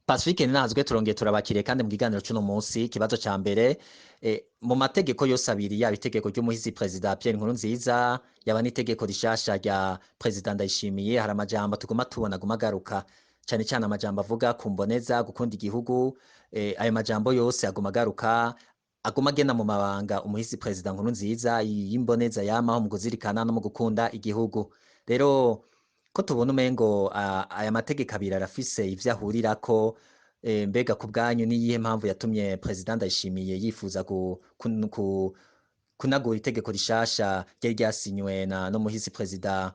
Pacifique Ninazwe, turongeye turabakiriye kandi mu kiganiro c'uno munsi. Ikibazo ca mbere, mu mategeko yose abiri, yaba itegeko ry'umuhisi Perezida Pierre Nkurunziza, yaba n'itegeko rishasha rya Perezida Ndayishimiye, hari amajambo tuguma tubona aguma agaruka cane cane, amajambo avuga ku mboneza gukunda igihugu. Ayo majambo yose aguma agaruka, aguma agena mu mabanga umuhisi Perezida Nkurunziza y'imboneza yamaho mu kuzirikana no mu gukunda igihugu. Rero ko tubona umengo aya mategeko abiri arafise ivyo ahurirako, mbega ku bwanyu niyihe mpamvu yatumye Perezida Ndayishimiye yifuza kunagura itegeko rishasha ryari ryasinywe na no muhisi Perezida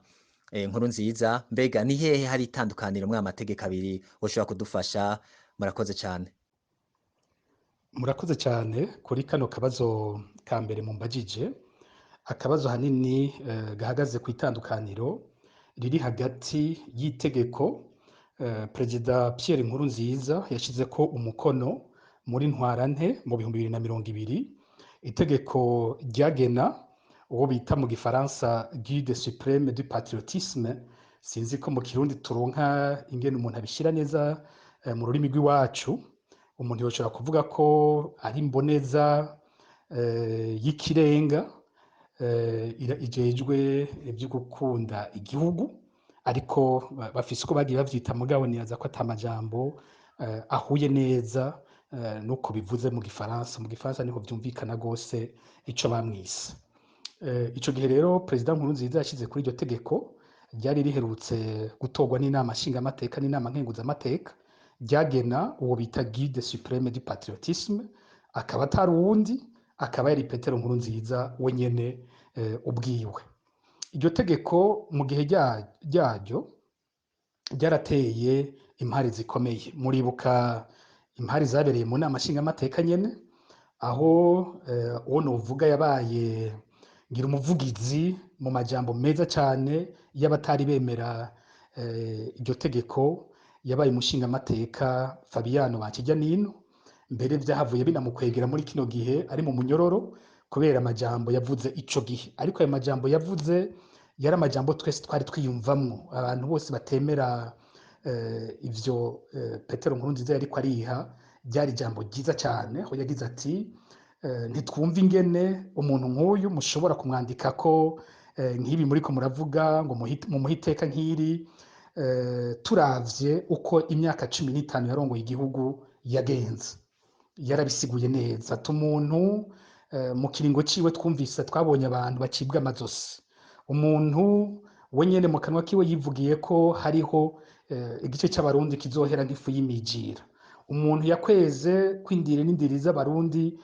Nkurunziza? Mbega ni hehe hari itandukaniro muri aya mategeko abiri woshobora kudufasha? Murakoze cane. Murakoze cyane kuri kano kabazo ka mbere mumbajije, akabazo hanini gahagaze ku itandukaniro riri hagati y'itegeko Perezida Pierre Nkurunziza yashizeko umukono muri Ntwarante mu 2020, itegeko ryagena uwo bita mu gifaransa guide suprême du patriotisme. Sinzi ko mu Kirundi turonka ingene umuntu abishira neza mu rurimi rw'iwacu. Umuntu yoshobora kuvuga ko ari imboneza y'ikirenga ijejwe ivyo gukunda igihugu, ariko bafise uko bagiye bavyita, mugabo nibaza ko ata majambo ahuye neza nuko bivuze mu gifaransa. Mu gifaransa niho vyumvikana gose ico bamwise. Ico gihe rero Perezida Nkurunziza yashize kuri iryo tegeko ryari riherutse gutorwa n'inama nshingamateka n'inama nkenguzamateka, ryagena uwo bita guide suprême du patriotisme, akaba atari uwundi, akaba yari Petero Nkurunziza wenyene ubwiwe. Iryo tegeko mu gihe ryaryo ryarateye impari zikomeye. Muribuka impari zabereye mu nama nshingamateka nyene, aho uwo novuga yabaye ngira umuvugizi mu majambo meza cane y'abatari bemera iryo tegeko, yabaye umushingamateka Fabiano Banshijyanino. Mbere vyahavuye binamukwegera muri kino gihe ari mu munyororo kubera amajambo yavuze ico gihe. Ariko ayo majambo yavuze yari amajambo twese twari twiyumvamwo, abantu bose batemera ivyo Petero Nkurunziza yariko ariha. Ryari ijambo ryiza cyane, aho yagize ati: "Ntitwumva ingene umuntu nk'uyu mushobora kumwandika ko nk'ibi muriko muravuga ngo mumuhe iteka nk'iri, turavye uko imyaka 15 yarongoye igihugu yagenze." Yarabisiguye neza ati: "Umuntu mu kiringo ciwe twumvise, twabonye abantu bacibwa amazosi. Umuntu we nyene mu kanwa kiwe yivugiye ko hariho igice c'Abarundi kizohera nk'ifu y'imijira. Umuntu yakweze kwindira n'indiri z'Abarundi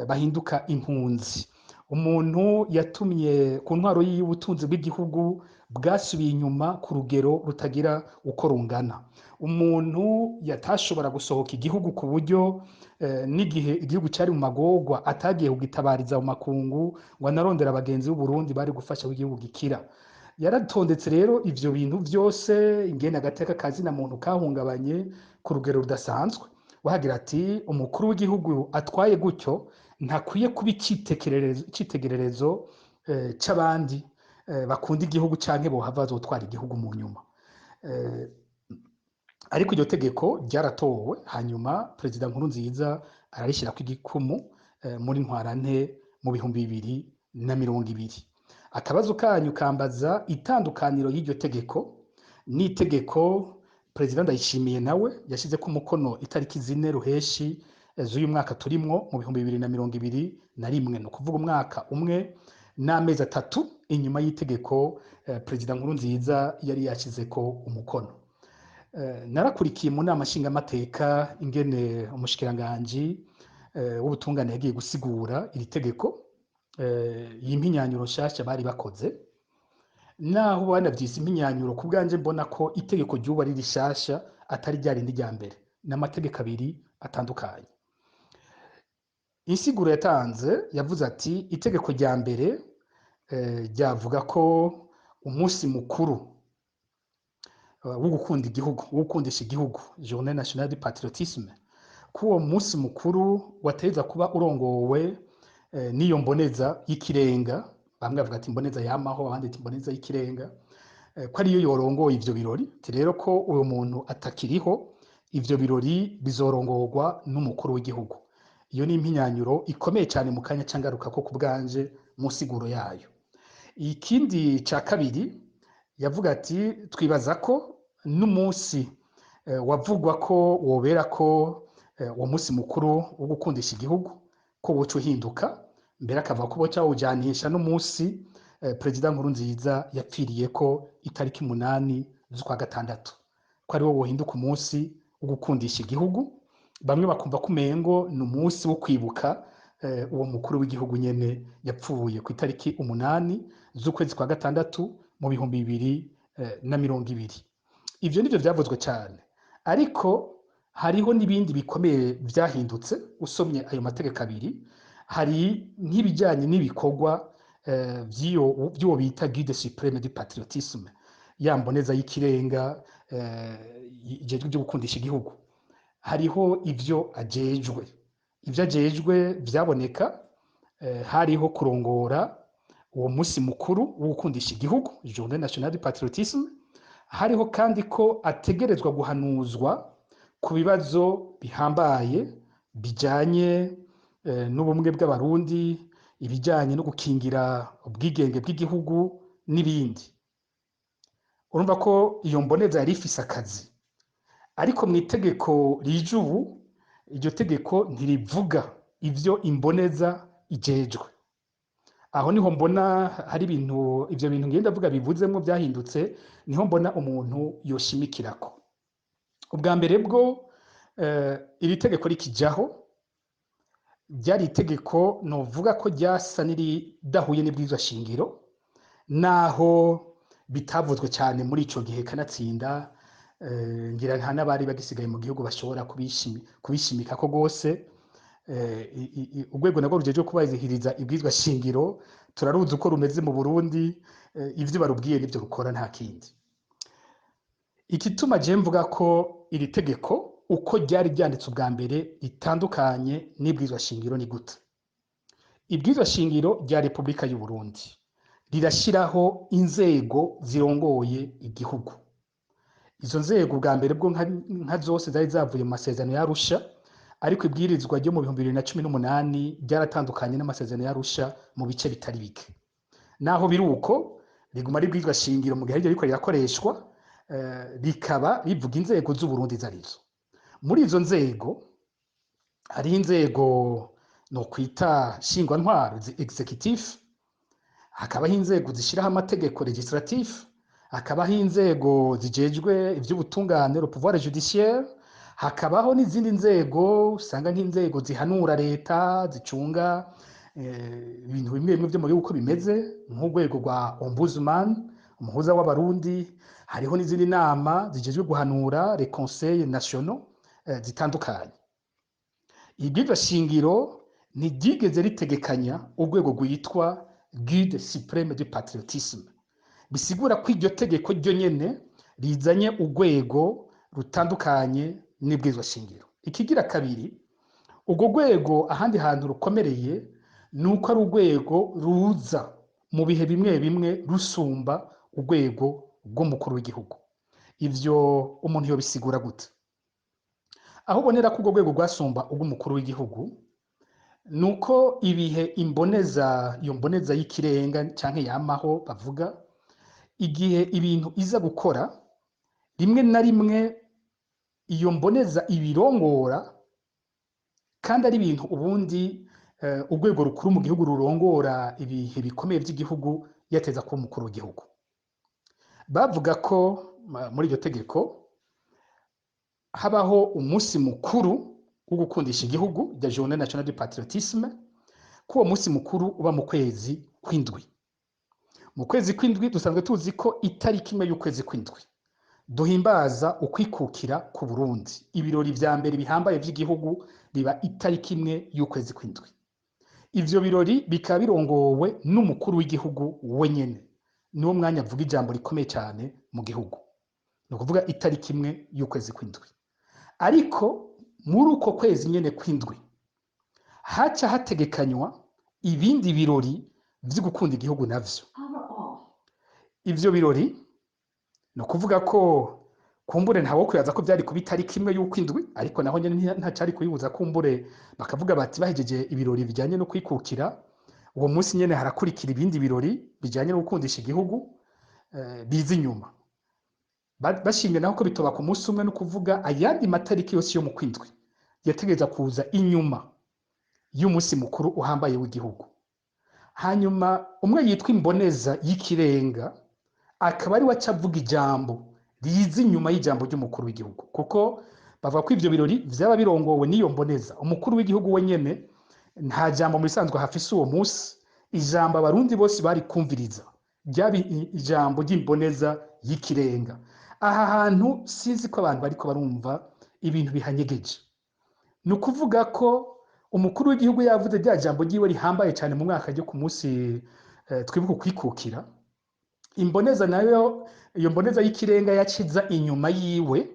bahinduka impunzi. Umuntu yatumye ku ntwaro y'ubutunzi bw'igihugu bwasubiye inyuma ku rugero rutagira uko rungana. Umuntu yatashobora gusohoka igihugu, ku buryo n'igihe igihugu cyari mu magorwa atagiye kugitabariza mu makungu ngo anarondera abagenzi b'Uburundi bari gufasha igihugu gikira." Yaratondetse rero ivyo bintu vyose, ingene agateka kazina muntu kahungabanye ku rugero rudasanzwe, wahagira ati: "Umukuru w'igihugu atwaye gutyo ntakwiye kuba icitegererezo c'abandi bakunda igihugu canke bohava bazotwara igihugu mu nyuma." Ariko iryo tegeko ryaratowe, hanyuma Perezida Nkurunziza ararishyirako igikumu muri Ntwarante mu 2020. Akabazo kanyu kambaza itandukaniro y'iryo tegeko n'itegeko Perezida Ndayishimiye nawe yashizeko umukono itariki 4 Ruheshi z'uyu mwaka turimwo mu 2021, ni ukuvuga umwaka umwe n'amezi 3 inyuma y'itegeko Perezida Nkurunziza yari yashizeko umukono. Narakurikiye mu nama nshingamateka ingene umushikiranganji w'ubutungane yagiye gusigura iri tegeko y'impinyanyuro nshasha bari bakoze. Naho banavyise impinyanyuro, ku bwanje mbona ko itegeko ry'ubu ari rishasha, atari rya rindi rya mbere, n'amategeko abiri atandukanye. Insiguro yatanze, yavuze ati: itegeko rya mbere ryavuga ko umunsi mukuru wo gukunda igihugu, wo gukundisha igihugu, Journée nationale du patriotisme, ko uwo munsi mukuru wategerezwa kuba urongowe n'iyo mboneza y'ikirenga. Bamwe bavuga ati imboneza yamaho, abandi ati imboneza y'ikirenga, ko ariyo yorongoye ivyo birori. Ati rero ko uwo muntu atakiriho, Ivyo birori bizorongorwa n'umukuru w'igihugu. Iyo ni impinyanyuro ikomeye cyane, mu kanya cangaruka ko kubwanje mu siguro yayo. Ikindi ca kabiri yavuga ati twibaza ko n'umunsi wavugwa ko wobera ko uwo munsi mukuru wo gukundisha igihugu ko woca uhinduka, mbere akavuga ko boca bawujanisha n'umunsi Perezida Nkurunziza yapfiriye ko itariki 8 z'ukwa gatandatu, ko ariwo wohinduka umunsi wo gukundisha igihugu. Bamwe bakumva ko umengo ni umunsi wo kwibuka uwo mukuru w'igihugu nyene yapfuye ku itariki 8 z'ukwezi kwa gatandatu mu 2020. Ivyo nivyo vyavuzwe cyane, ariko hariho n'ibindi bikomeye vyahindutse. Usomye ayo mategeko abiri, hari nk'ibijyanye n'ibikorwa vy'uwo bita guide suprême du patriotisme, ya mboneza y'ikirenga ijejwe ibyo gukundisha igihugu. Hariho ivyo ajejwe. Ivyo ajejwe vyaboneka, hariho kurongora uwo munsi mukuru wo gukundisha igihugu, Journée nationale du patriotisme. Hariho kandi ko ategerezwa guhanuzwa ku bibazo bihambaye bijanye n'ubumwe bw'Abarundi, ibijanye no gukingira ubwigenge bw'igihugu n'ibindi. Urumva ko iyo mboneza yari ifise akazi, ariko mu itegeko rije ubu, iryo tegeko ntirivuga ivyo imboneza ijejwe. Aho niho mbona hari ibintu, ivyo bintu ngenda ndavuga bivuzemwo byahindutse, niho mbona umuntu yoshimikirako. Ubwa mbere bwo, iri tegeko rikijaho ryari itegeko novuga ko ryasa n'iridahuye n'ibwirizwa shingiro, naho bitavuzwe cyane muri ico gihe. Kanatsinda ngira nta n'abari bagisigaye mu gihugu bashobora kubishimika ko rwose. Urwego narwo rujejwe kubahiriza ibwirizwa shingiro turaruzi uko rumeze mu Burundi. Ivyo barubwiye nivyo rukora, nta kindi. Igituma je mvuga ko iri tegeko uko ryari ryanditse ubwa mbere ritandukanye n'ibwirizwa shingiro ni gute? Ibwirizwa shingiro rya Repubulika y'u Burundi rirashyiraho inzego zirongoye igihugu. Izo nzego bwa mbere bwo nka zose zari zavuye mu masezerano y'Arusha, ariko ibwirizwa ryo mu 2018 ryaratandukanye n'amasezerano y'Arusha mu bice bitari bike. Naho biri uko, riguma ari ibwirizwa shingiro mu gihe ririko rirakoreshwa, rikaba rivuga inzego z'Uburundi zarizo. Muri izo nzego hariho inzego nokwita nshingwantwaro, exécutif, hakabaho inzego zishiraho amategeko, législatif, hakabaho inzego zijejwe ivy'ubutungane, le pouvoir judiciaire, hakabaho n'izindi nzego usanga nk'inzego zihanura leta, zicunga ibintu bimwe bimwe vyo mu gihugu uko bimeze, nk'urwego rwa ombudsman, umuhuza w'Abarundi. Hariho n'izindi nama zijejwe guhanura, les conseils nationaux zitandukanye. Ibwirizwa shingiro ntiryigeze ritegekanya urwego rwitwa guide suprême du patriotisme, bisigura ko iryo tegeko ryo nyene rizanye urwego rutandukanye n'ibwirizwa shingiro. Ikigira kabiri, urwo rwego ahandi hantu rukomereye ni uko ari urwego ruza mu bihe bimwe bimwe rusumba urwego rw'umukuru w'igihugu. Ivyo umuntu yobisigura gute? Aho ubonera ko urwo rwego rwasumba urw'umukuru w'igihugu ni uko ibihe imboneza, iyo mboneza y'ikirenga canke yamaho bavuga, igihe ibintu iza gukora, rimwe na rimwe iyo mboneza ibirongora kandi ari ibintu ubundi urwego rukuru mu gihugu rurongora ibihe bikomeye by'igihugu yateza kuba umukuru w'igihugu. Bavuga ko muri iryo tegeko habaho umunsi mukuru wo gukundisha igihugu, la Journée nationale du patriotisme, ko uwo munsi mukuru uba mu kwezi kw'indwi. Mu kwezi kw'indwi dusanzwe tuzi ko itariki 1 y'ukwezi kw'indwi duhimbaza ukwikukira ku Burundi. Ibirori vya mbere bihambaye vy'igihugu biba itariki 1 y'ukwezi kw'indwi. Ivyo birori bikaba birongowe n'umukuru w'igihugu wenyene, niwo mwanya avuga ijambo rikomeye cyane mu gihugu, ni ukuvuga itariki 1 y'ukwezi kw'indwi. Ariko muri uko kwezi nyene kw'indwi haca hategekanywa ibindi birori vyo gukunda igihugu navyo. Ivyo birori ni ukuvuga ko Kumbure ntawo kwibaza ko vyari kuba itariki imwe y'ukwindwi, ariko naho nyene ntacari kubibuza. Kumbure bakavuga bati bahejeje ibirori bijanye no kwikukira, uwo munsi nyene harakurikira ibindi birori bijanye no gukundisha igihugu biza inyuma. Bashimye naho ko bitoba ku munsi umwe, no kuvuga ayandi matariki yose yo mu kwindwi yategereza kuza inyuma y'umunsi mukuru uhambaye w'igihugu. Hanyuma umwe yitwa imboneza y'ikirenga akaba ari we aca avuga ijambo riza inyuma y'ijambo ry'umukuru w'igihugu, kuko bavuga ko ivyo birori vyaba birongowe n'iyo mboneza. Umukuru w'igihugu we nyene nta jambo mu bisanzwe hafise uwo munsi. Ijambo abarundi bose bari kumviriza ryaba ijambo ry'imboneza y'ikirenga. Aha hantu sinzi ko abantu bariko barumva ibintu bihanyegeje. Ni ukuvuga ko umukuru w'igihugu yavuze rya jambo ryiwe rihambaye cyane mu mwaka ryo ku munsi twibuka ukwikukira, imboneza nayo, iyo mboneza y'ikirenga yaciza inyuma yiwe,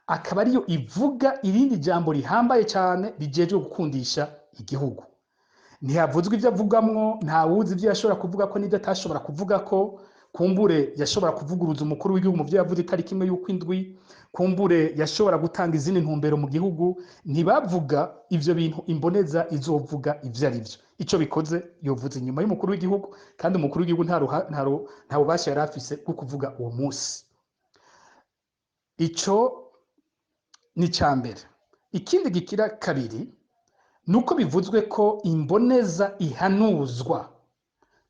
akaba ariyo ivuga irindi jambo rihambaye cyane rijejwe gukundisha igihugu. Ntihavuzwe ibyo avugamwo, ntawuzi ibyo yashobora kuvuga ko n'ibyo atashobora kuvuga ko. Kumbure yashobora kuvuguruza umukuru w'igihugu mu byo yavuze itariki imwe y'ukwindwi, kumbure yashobora gutanga izindi ntumbero mu gihugu. Ntibavuga ivyo bintu imboneza izovuga ivyo ari vyo. Ico bikoze yovuze inyuma y'umukuru w'igihugu, kandi umukuru w'igihugu nta bubasha yari afise bwo kuvuga uwo munsi. Ico ni ica mbere. Ikindi gikira kabiri nuko bivuzwe ko imboneza ihanuzwa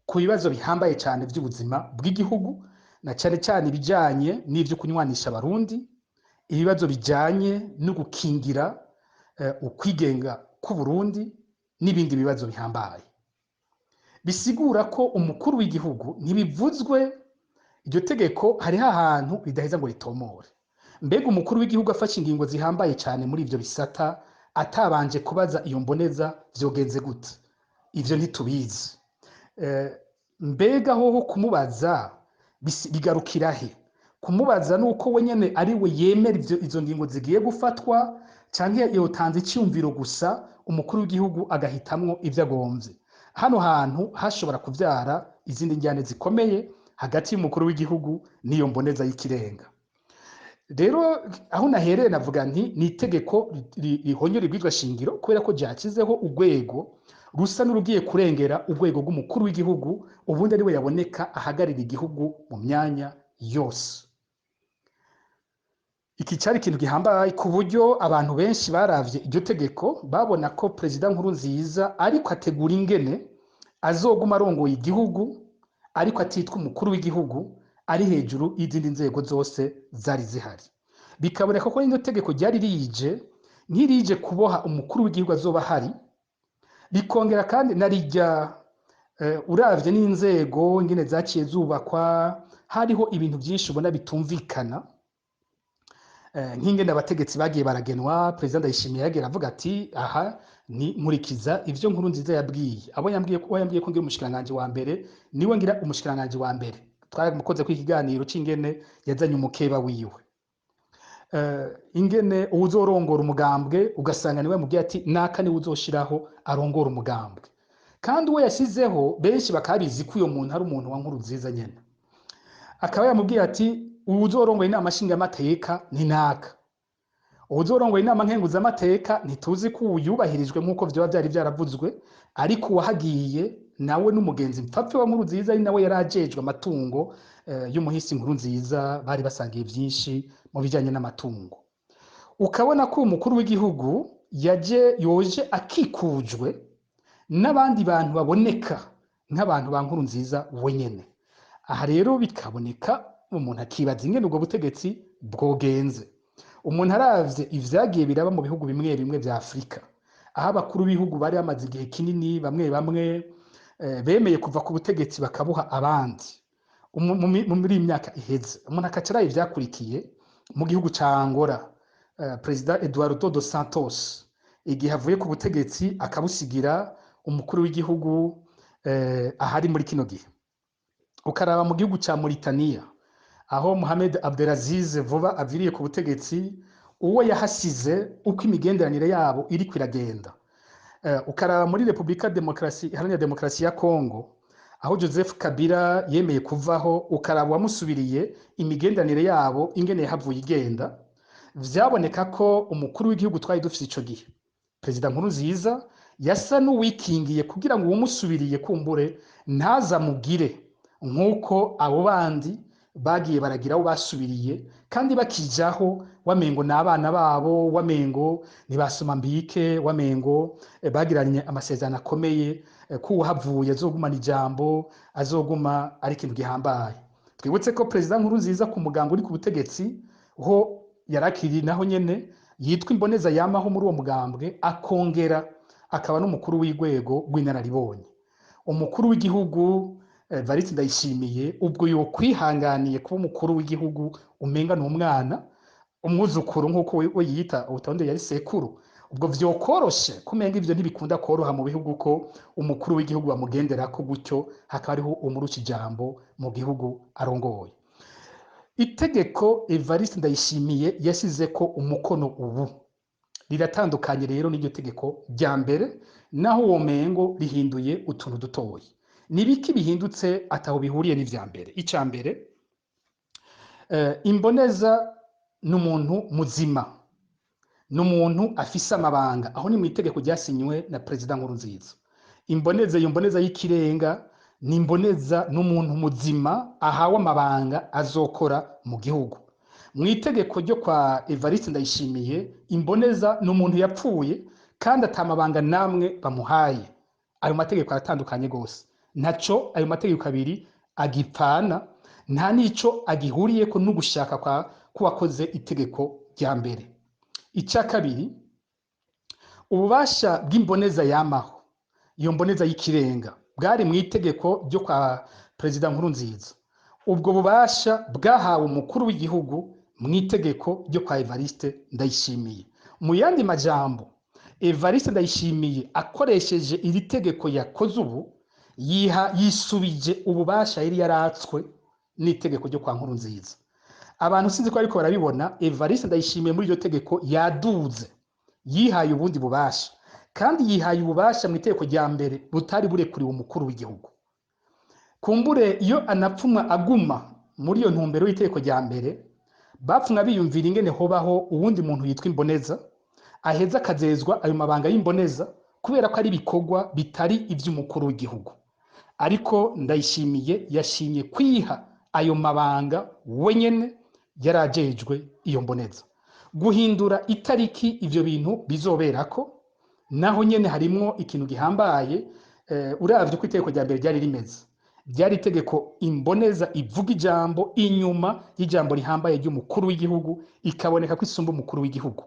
ku bibazo bihambaye cyane by'ubuzima bw'igihugu, na cyane cyane ibijyanye n'ibyo kunywanisha abarundi, ibibazo bijyanye no gukingira ukwigenga k'Uburundi n'ibindi bibazo bihambaye. Bisigura ko umukuru w'igihugu ntibivuzwe iryo tegeko, hariho ahantu ridaheza ngo ritomore. Mbega umukuru w'igihugu afashe ingingo zihambaye cyane muri ibyo bisata atabanje kubaza iyo mboneza, vyogenze gute? Ivyo ntitubizi. Mbega hoho kumubaza bigarukira he? Kumubaza nuko we nyene ari we yemera izo ngingo zigiye gufatwa, canke yotanze iciyumviro gusa umukuru w'igihugu agahitamwo ivyo agomvye? Hano hantu hashobora kuvyara izindi njyane zikomeye hagati y'umukuru w'igihugu n'iyo mboneza y'ikirenga. Rero aho nahereye navuga nti ni itegeko rihonyora ibwirizwa shingiro, kubera ko ryakizeho urwego rusa n'urugiye kurengera urwego rw'umukuru w'igihugu, ubundi ari we yaboneka ahagarira igihugu mu myanya yose. Iki cyari ikintu gihambaye ku buryo abantu benshi baravye iryo tegeko babona ko Perezida Nkurunziza ariko ategura ingene azoguma arongoye igihugu, ariko atitwa umukuru w'igihugu, ari hejuru y'izindi nzego zose zari zihari. Bikaboneka ko rino tegeko ryari rije nk'irije kuboha umukuru w'igihugu azoba ahari, rikongera kandi narijya uravye n'inzego ingene zaciye zubakwa, hariho ibintu byinshi ubona bitumvikana, nk'ingene abategetsi bagiye baragenwa. Perezida Ndayishimiye yagiye aravuga ati aha ni nkurikiza ivyo Nkurunziza yabwiye abo yambwiye ko yambwiye ko ngira umushikiranganji wa mbere, niwe ngira umushikiranganji wa mbere. Twaramukoze ko ikiganiro c'ingene yazanye umukeba wiwe, ingene uwuzorongora umugambwe ugasanga niwe mubwiye ati naka niwe uzoshiraho arongora umugambwe, kandi uwo yashizeho benshi bakabizi ko uyo muntu ari umuntu wa Nkurunziza nyene. Akaba yamubwiye ati uwuzorongoye inama nshingamateka ni naka, uwuzorongoye inama nkenguzamateka ntituzi ko uyubahirijwe nk'uko vyoba vyari vyaravuzwe, ariko uwahagiye nawe n'umugenzi mpfapfe wa Nkurunziza, ari nawe yari ajejwe amatungo y'umuhisi Nkurunziza, bari basangiye vyinshi mu bijanye n'amatungo. Ukabona ko umukuru w'igihugu yaje yoje akikujwe n'abandi bantu baboneka nk'abantu ba Nkurunziza wenyene. Aha rero bikaboneka umuntu akibaza ingene ubwo butegetsi bwogenze. Umuntu aravye ivyagiye biraba mu bihugu bimwe bimwe vya Afrika, aho abakuru b'ibihugu bari bamaze igihe kinini, bamwe bamwe bemeye kuva ku butegetsi bakabuha abandi muri iyi myaka iheze. Umuntu akaca araba ivyakurikiye mu gihugu ca Angola, Perezida Eduardo dos Santos igihe avuye ku butegetsi akabusigira umukuru w'igihugu ahari muri kino gihe. Ukaraba mu gihugu ca Mauritania, aho Mohamed Abdelaziz vuba aviriye ku butegetsi, uwo yahasize uko imigenderanire yabo iriko iragenda. Ukaraba muri Republika Demokarasi Iharanira Demokarasi ya Kongo, Aho Joseph Kabila yemeye kuvaho, ukaraba uwamusubiriye, imigenderanire yabo ingene yahavuye igenda, vyaboneka ko umukuru w'igihugu twari dufise ico gihe, Perezida Nkurunziza, yasa n'uwikingiye kugira ngo uwumusubiriye kumbure ntazamugire nk'uko abo bandi bagiye baragira abo basubiriye, kandi bakijaho wamengo n'abana babo, wamengo ntibasoma mbike, wamengo bagiranye amasezerano akomeye ko uhavuye azogumana ijambo, azoguma ari ikintu gihambaye. Twibutse ko Perezida Nkurunziza ku muganga uri ku butegetsi ho yarakiri, naho nyene yitwa imboneza yamaho muri uwo mugambwe, akongera akaba n'umukuru w'urwego rw'inararibonye. Umukuru w'igihugu Evariste Ndayishimiye ubwo yokwihanganiye kuba umukuru w'igihugu umenga ni umwana, umwuzukuru nk'uko we yiyita, ubutonde yari sekuru, ubwo vyokoroshe kumenga ivyo ntibikunda koroha mu bihugu ko umukuru w'igihugu bamugenderako gutyo, hakaba hariho umurusha ijambo mu gihugu arongoye. Itegeko Evariste Ndayishimiye yashizeko umukono ubu riratandukanye rero n'iryo tegeko rya mbere, naho womengo rihinduye utuntu dutoyi. Nibiki bihindutse ataho bihuriye n'ivya mbere? Ica mbere, imboneza ni umuntu muzima, ni umuntu afise amabanga. Aho ni mu itegeko ryasinywe na Perezida Nkurunziza. Imboneza, iyo mboneza y'ikirenga, ni imboneza n'umuntu muzima ahawe amabanga azokora mu gihugu. Mu itegeko ryo kwa Evariste Ndayishimiye, imboneza ni umuntu yapfuye kandi atamabanga namwe bamuhaye. Ayo mategeko aratandukanye gose, ntaco ayo mategeko abiri agipfana, nta nico agihuriyeko n'ugushaka kwa kuwakoze itegeko rya mbere. Icya kabiri, ububasha bw'imboneza yamaho, iyo mboneza y'ikirenga, bwari mu itegeko ryo kwa Perezida Nkurunziza. Ubwo bubasha bwahawe umukuru w'igihugu mu itegeko ryo kwa Evariste Ndayishimiye. Mu yandi majambo, Evariste Ndayishimiye akoresheje iri tegeko yakoze ubu, yiha yisubije ububasha yari yaratswe n'itegeko ryo kwa Nkurunziza. Abantu sinzi ko ariko barabibona, Evariste Ndayishimiye muri iryo tegeko yaduze, yihaye ubundi bubasha, kandi yihaye ububasha mu itegeko rya mbere butari burekuriwe umukuru w'igihugu. Kumbure iyo anapfumwa aguma muri iyo ntumbero y'itegeko rya mbere, bapfumwa biyumvira ingene hobaho uwundi muntu yitwa imboneza, aheza akazezwa ayo mabanga y'imboneza, kubera ko ari ibikorwa bitari ivy'umukuru w'igihugu. Ariko Ndayishimiye yashimye kwiha ayo mabanga wenyene yarajejwe iyo mboneza. Guhindura itariki ivyo bintu bizoberako, naho nyene harimwo ikintu gihambaye. Uravye uko itegeko rya mbere ryari rimeze, ryari itegeko imboneza ivuga ijambo inyuma y'ijambo rihambaye ry'umukuru w'igihugu, ikaboneka ko isumba umukuru w'igihugu.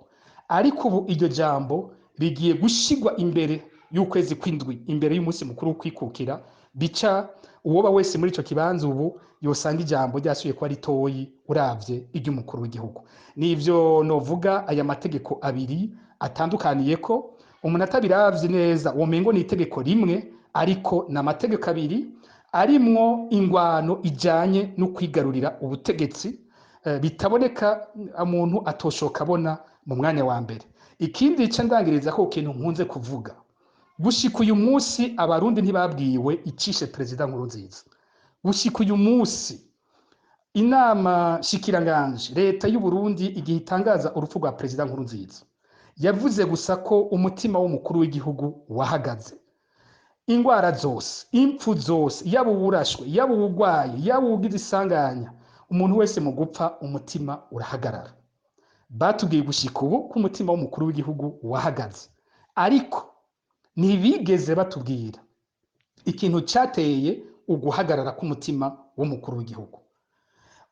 Ariko ubu iryo jambo rigiye gushigwa imbere y'ukwezi kw'indwi, imbere y'umunsi mukuru wo kwikukira, bica uwoba wese muri ico kibanza ubu yosanga ijambo ryasubiye kuba ritoyi uravye iry'umukuru w'igihugu. Nivyo novuga aya mategeko abiri atandukaniye ko umuntu atabiravye neza womengo ni itegeko rimwe, ariko ni amategeko abiri arimwo ingwano ijanye no kwigarurira ubutegetsi, bitaboneka umuntu atoshoka abona mu mwanya wa mbere. Ikindi ica ndangiriza ko kintu nkunze kuvuga, gushika uyu munsi Abarundi ntibabwiwe icishe Perezida Nkurunziza. Gushika uyu munsi inama shikiranganje, leta y'u Burundi, igihe itangaza urupfu rwa Perezida Nkurunziza, yavuze gusa ko umutima w'umukuru w'igihugu wahagaze. Ingwara zose, impfu zose, yaba uwurashwe, yaba uwugwaye, yaba uwugize isanganya, umuntu wese mu gupfa umutima urahagarara. Batubwiye gushika ubu ko umutima w'umukuru w'igihugu wahagaze, ariko ntibigeze batubwira ikintu cateye uguhagarara k'umutima w'umukuru w'igihugu.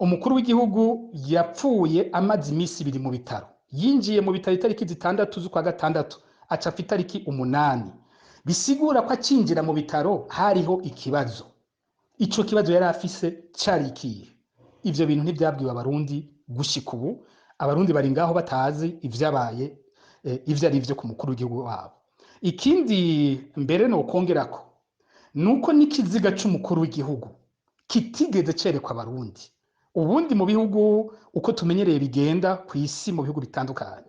Umukuru w'igihugu yapfuye amaze iminsi 2 mu bitaro. Yinjiye mu bitaro itariki 6 z'ukwa gatandatu, aca apfa itariki 8. Bisigura ko acinjira mu bitaro hariho ikibazo. Ico kibazo yari afise cari ikihe? Ivyo bintu ntivyabwiwe Abarundi gushika ubu. Abarundi bari ngaho batazi ivyabaye, ivyo ari vyo ku mukuru w'igihugu wabo. Ikindi mbere no kongerako nuko n'ikiziga c'umukuru w'igihugu kitigeze cerekwa Abarundi. Ubundi mu bihugu uko tumenyereye bigenda ku isi, mu bihugu bitandukanye,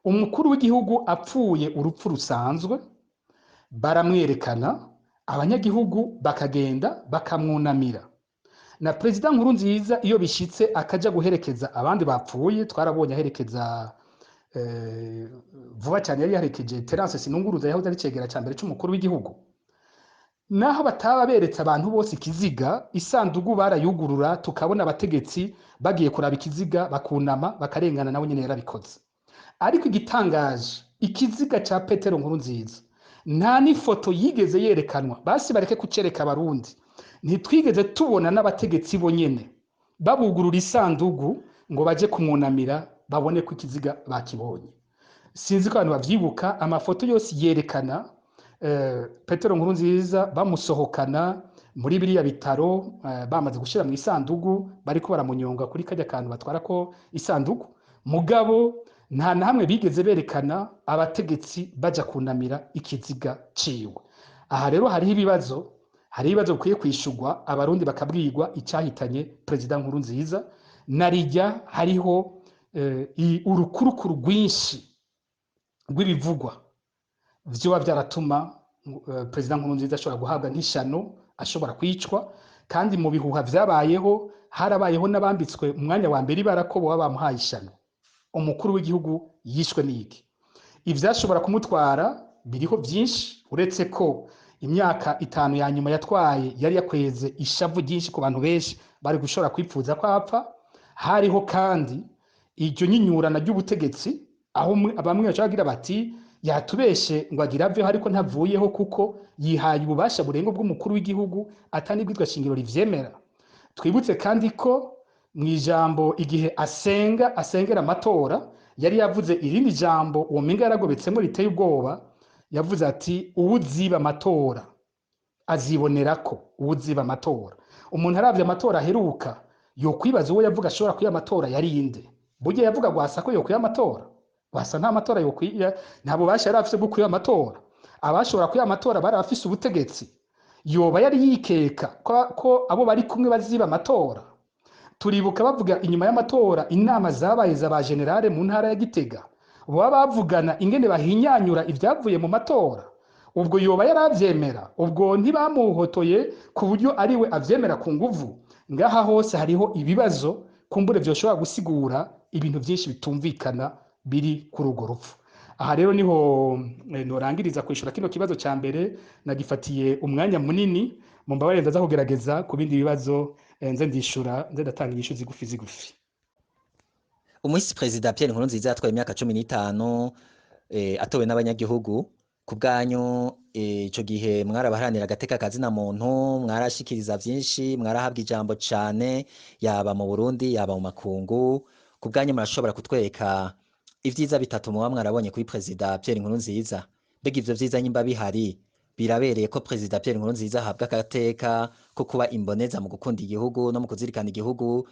umukuru w'igihugu apfuye urupfu rusanzwe baramwerekana, Abanyagihugu bakagenda bakamwunamira. Na Perezida Nkurunziza iyo bishitse akaja guherekeza abandi bapfuye, twarabonye aherekeza vuba cyane yari yaherekeje Terence Sinunguruza yahoze ari cegera ca mbere c'umukuru w'igihugu. Naho bataba beretse abantu bose ikiziga, isandugu barayugurura tukabona abategetsi bagiye kuraba ikiziga, bakunama, bakarengana, nawe nyene yarabikoze. Ariko igitangaje, ikiziga ca Petero Nkurunziza nta n'ifoto yigeze yerekanwa. Basi bareke kucereka Abarundi, ntitwigeze tubona n'abategetsi bo nyene babugurura isandugu ngo baje kumwunamira, babone ko ikiziga bakibonye. Sinzi ko abantu bavyibuka, amafoto yose yerekana Petero Nkurunziza bamusohokana muri biriya bitaro, bamaze gushira mu isandugu, bariko baramunyonga kuri kajya kantu batwara ko isandugu, mugabo nta na hamwe bigeze berekana abategetsi baja kunamira ikiziga ciwe. Aha rero hariho ibibazo bikwiye kwishurwa, Abarundi bakabwirwa icyahitanye Perezida Nkurunziza. Narijya hariho urukurukuru rwinshi rw'ibivugwa vyoba vyaratuma Perezida Nkurunziza ashobora guhabwa nk'ishano, ashobora kwicwa. Kandi mu bihuha vyabayeho, harabayeho n'abambitswe umwanya wa mbere ibara ko boba bamuhaye ishano. Umukuru w'igihugu yishwe n'iki? Ivyashobora kumutwara biriho vyinshi, uretse ko imyaka 5 ya nyuma yatwaye yari yakweze ishavu ryinshi ku bantu benshi bari gushobora kwipfuza ko apfa. Hariho kandi iryo nyinyurana ry'ubutegetsi, aho bamwe bashobora kugira bati yatubeshe ngo agira aveho, ariko ntavuyeho kuko yihaye ububasha burenga bw'umukuru w'igihugu atanibwitwa shingiro rivyemera. Twibutse kandi ko mu ijambo igihe asenga, asengera amatora, yari yavuze irindi jambo uwo mpinga yaragobetsemo riteye ubwoba. Yavuze ati: "Uwuziba amatora azibonerako." Uwuziba amatora, umuntu aravye amatora aheruka yokwibaza uwo yavuga ashobora kwiba amatora yari inde. Burya yavuga Rwasa ko yokwiba amatora? Rwasa nta matora yokwiba, nta bubasha yari afise bwo kwiba amatora. Abashobora kwiba amatora bari abafise ubutegetsi. Yoba yari yikeka ko abo bari kumwe baziba amatora? Turibuka bavuga inyuma y'amatora inama zabaye za ba général mu ntara ya Gitega, baba bavugana ingene bahinyanyura ibyavuye mu matora. Ubwo yoba yaravyemera? Ubwo ntibamuhotoye ku buryo ariwe avyemera ku nguvu? Ngaha hose hariho ibibazo kumbure vyoshobora gusigura ibintu vyinshi bitumvikana biri kuri urwo rupfu. Aha rero niho norangiriza kwishura kino kibazo ca mbere, nagifatiye umwanya munini. Mumbabarire, ndaza kugerageza ku bindi bibazo nze ndishura, nze ndatanga inyishu zigufi zigufi. Umuhisi Perezida Pierre Nkurunziza yatwaye imyaka 15 atowe n'abanyagihugu. Ku bwanyu, ico gihe mwarabaharanira agateka kazina muntu, mwarashikiriza vyinshi, mwarahabwa ijambo cane, yaba mu Burundi, yaba mu makungu. Ku bwanyu, murashobora kutwereka ivyiza bitatu muba mwarabonye kuri Perezida Pierre Nkurunziza? Mbega ivyo vyiza nyimba bihari, birabereye ko Perezida Pierre Nkurunziza ahabwa agateka ko kuba imboneza mu gukunda igihugu no mu kuzirikana igihugu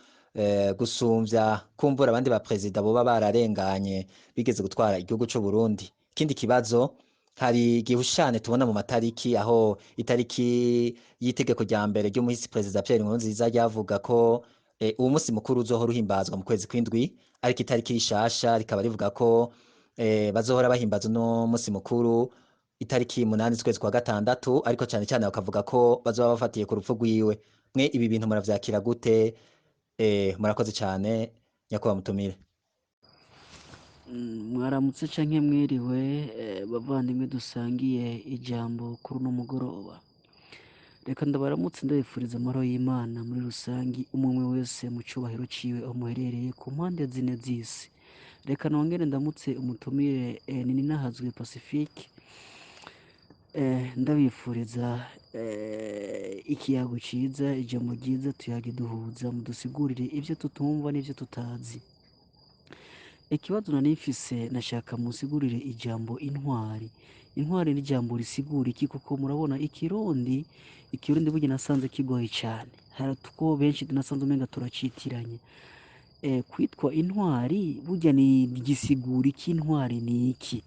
gusumvya kumbura abandi ba perezida boba bararenganye bigeze gutwara igihugu c'u Burundi? Ikindi kibazo, hari igihushane tubona mu matariki, aho itariki y'itegeko rya mbere ry'umuhisi Perezida Pierre Nkurunziza ryavuga ko uwo musi mukuru uzohora uhimbazwa mu kwezi kw'indwi, ariko itariki rishasha rikaba rivuga ko bazohora bahimbaza uno musi mukuru itariki 8 z'ukwezi kwa gatandatu, ariko cane cane bakavuga ko bazoba bafatiye ku rupfu rwiwe. Mwe ibi bintu muravyakira gute? Murakoze cane, nyakubahwa mutumire. Mwaramutse canke mwiriwe, bavandimwe dusangiye ijambo kuri uno mugoroba. Reka ndabaramutse, ndabifuriza amahoro y'Imana muri rusangi, umwe umwe wese mu cubahiro ciwe aho muherereye ku mpande zine z'isi. Reka nongere ndamutse umutumire Nininahazwe Pacifique, ndabifuriza ikiyago ciza, ijambo ryiza, tuyage duhuza, mudusigurire ivyo tutumva n'ivyo tutazi. Ikibazo nari mfise, nashaka musigurire ijambo intwari. Intwari ni ijambo risigura iki? Kuko murabona ikirundi burya nasanze kigoye cane, hari two benshi nasanze umenga turacitiranye. Kwitwa intwari burya ni gisigura iki? Intwari ni iki?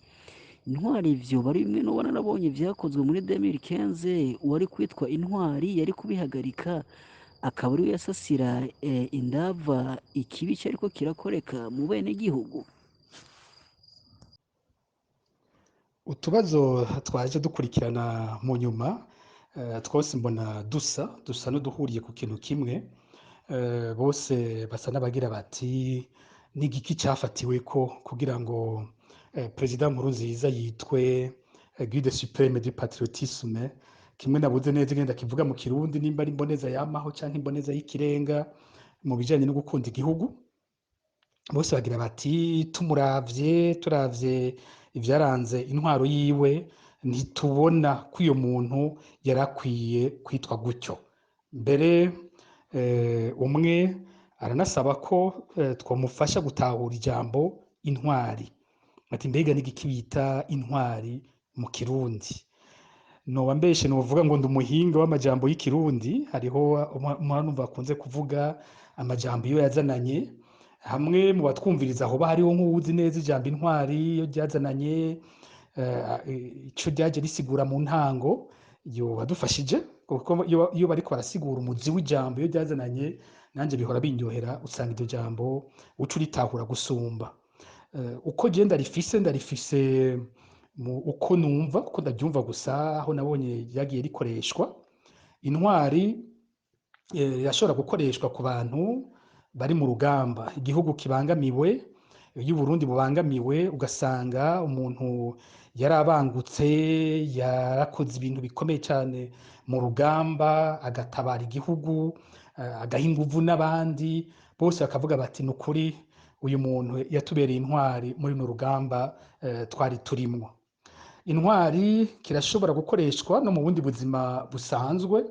Intwari vyoba ari bimwe noba narabonye vyakozwe muri 2015? Uwari kwitwa intwari yari kubihagarika, akaba ariwe yasasira indava ikibi cariko kirakoreka mu bene gihugu. Utubazo twaje dukurikirana mu nyuma. Twose mbona dusa n'uduhuriye ku kintu kimwe. Bose basa n'abagira bati n'igiki cafatiweko kugira ngo Perezida Nkurunziza yitwe guide suprême du patriotisme, kimwe nabuze neza ingene ndakivuga mu Kirundi, nimba ari imboneza yamaho canke imboneza y'ikirenga mu bijanye no gukunda igihugu. Bose bagira bati tumuravye, turavye ivyaranze intwaro yiwe, ntitubona ko uyo muntu yarakwiye kwitwa gutyo. Mbere umwe aranasaba ko twomufasha gutahura ijambo intwari, ati mbega n'igiki bita intwari mu Kirundi? Noba mbeshe novuga ngo ndi umuhinga w'amajambo y'Ikirundi. Hariho umwana akunze kuvuga amajambo iyo yazananye. Hamwe mu batwumviriza hoba hariho nk'uwuzi neza ijambo intwari iyo ryazananye, ico ryaje risigura mu ntango, yoba adufashije, kuko iyo bariko barasigura umuzi w'ijambo iyo ryazananye, nanje bihora bindyohera, usanga iryo jambo uca uritahura gusumba. Uko je ndarifise uko numva, kuko ndaryumva gusa aho nabonye ryagiye rikoreshwa. Intwari irashobora gukoreshwa ku bantu bari mu rugamba, igihugu kibangamiwe. Iyo Uburundi bubangamiwe, ugasanga umuntu yarabangutse, yarakoze ibintu bikomeye cyane mu rugamba, agatabara igihugu, agaha inguvu n'abandi bose, bakavuga bati ni ukuri uyu muntu yatubereye intwari muri runo rugamba twari turimwo. Intwari kirashobora gukoreshwa no mu bundi buzima busanzwe,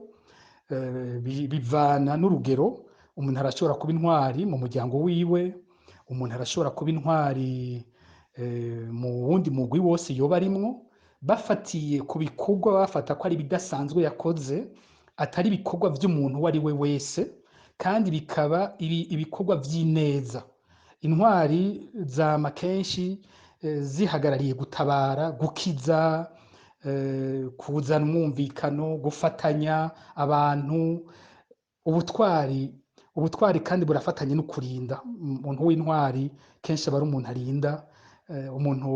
bivana n'urugero. Umuntu arashobora kuba intwari mu muryango wiwe, umuntu arashobora kuba intwari mu wundi mugwi wose yoba arimwo, bafatiye ku bikorwa bafata ko ari ibidasanzwe yakoze, atari ibikorwa vy'umuntu uwo ari we wese, kandi bikaba ibikorwa vy'ineza. Intwari zama kenshi zihagarariye gutabara, gukiza, kuzana umwumvikano, gufatanya abantu. Ubutwari kandi burafatanye no kurinda. Umuntu w'intwari kenshi aba ari umuntu arinda. Umuntu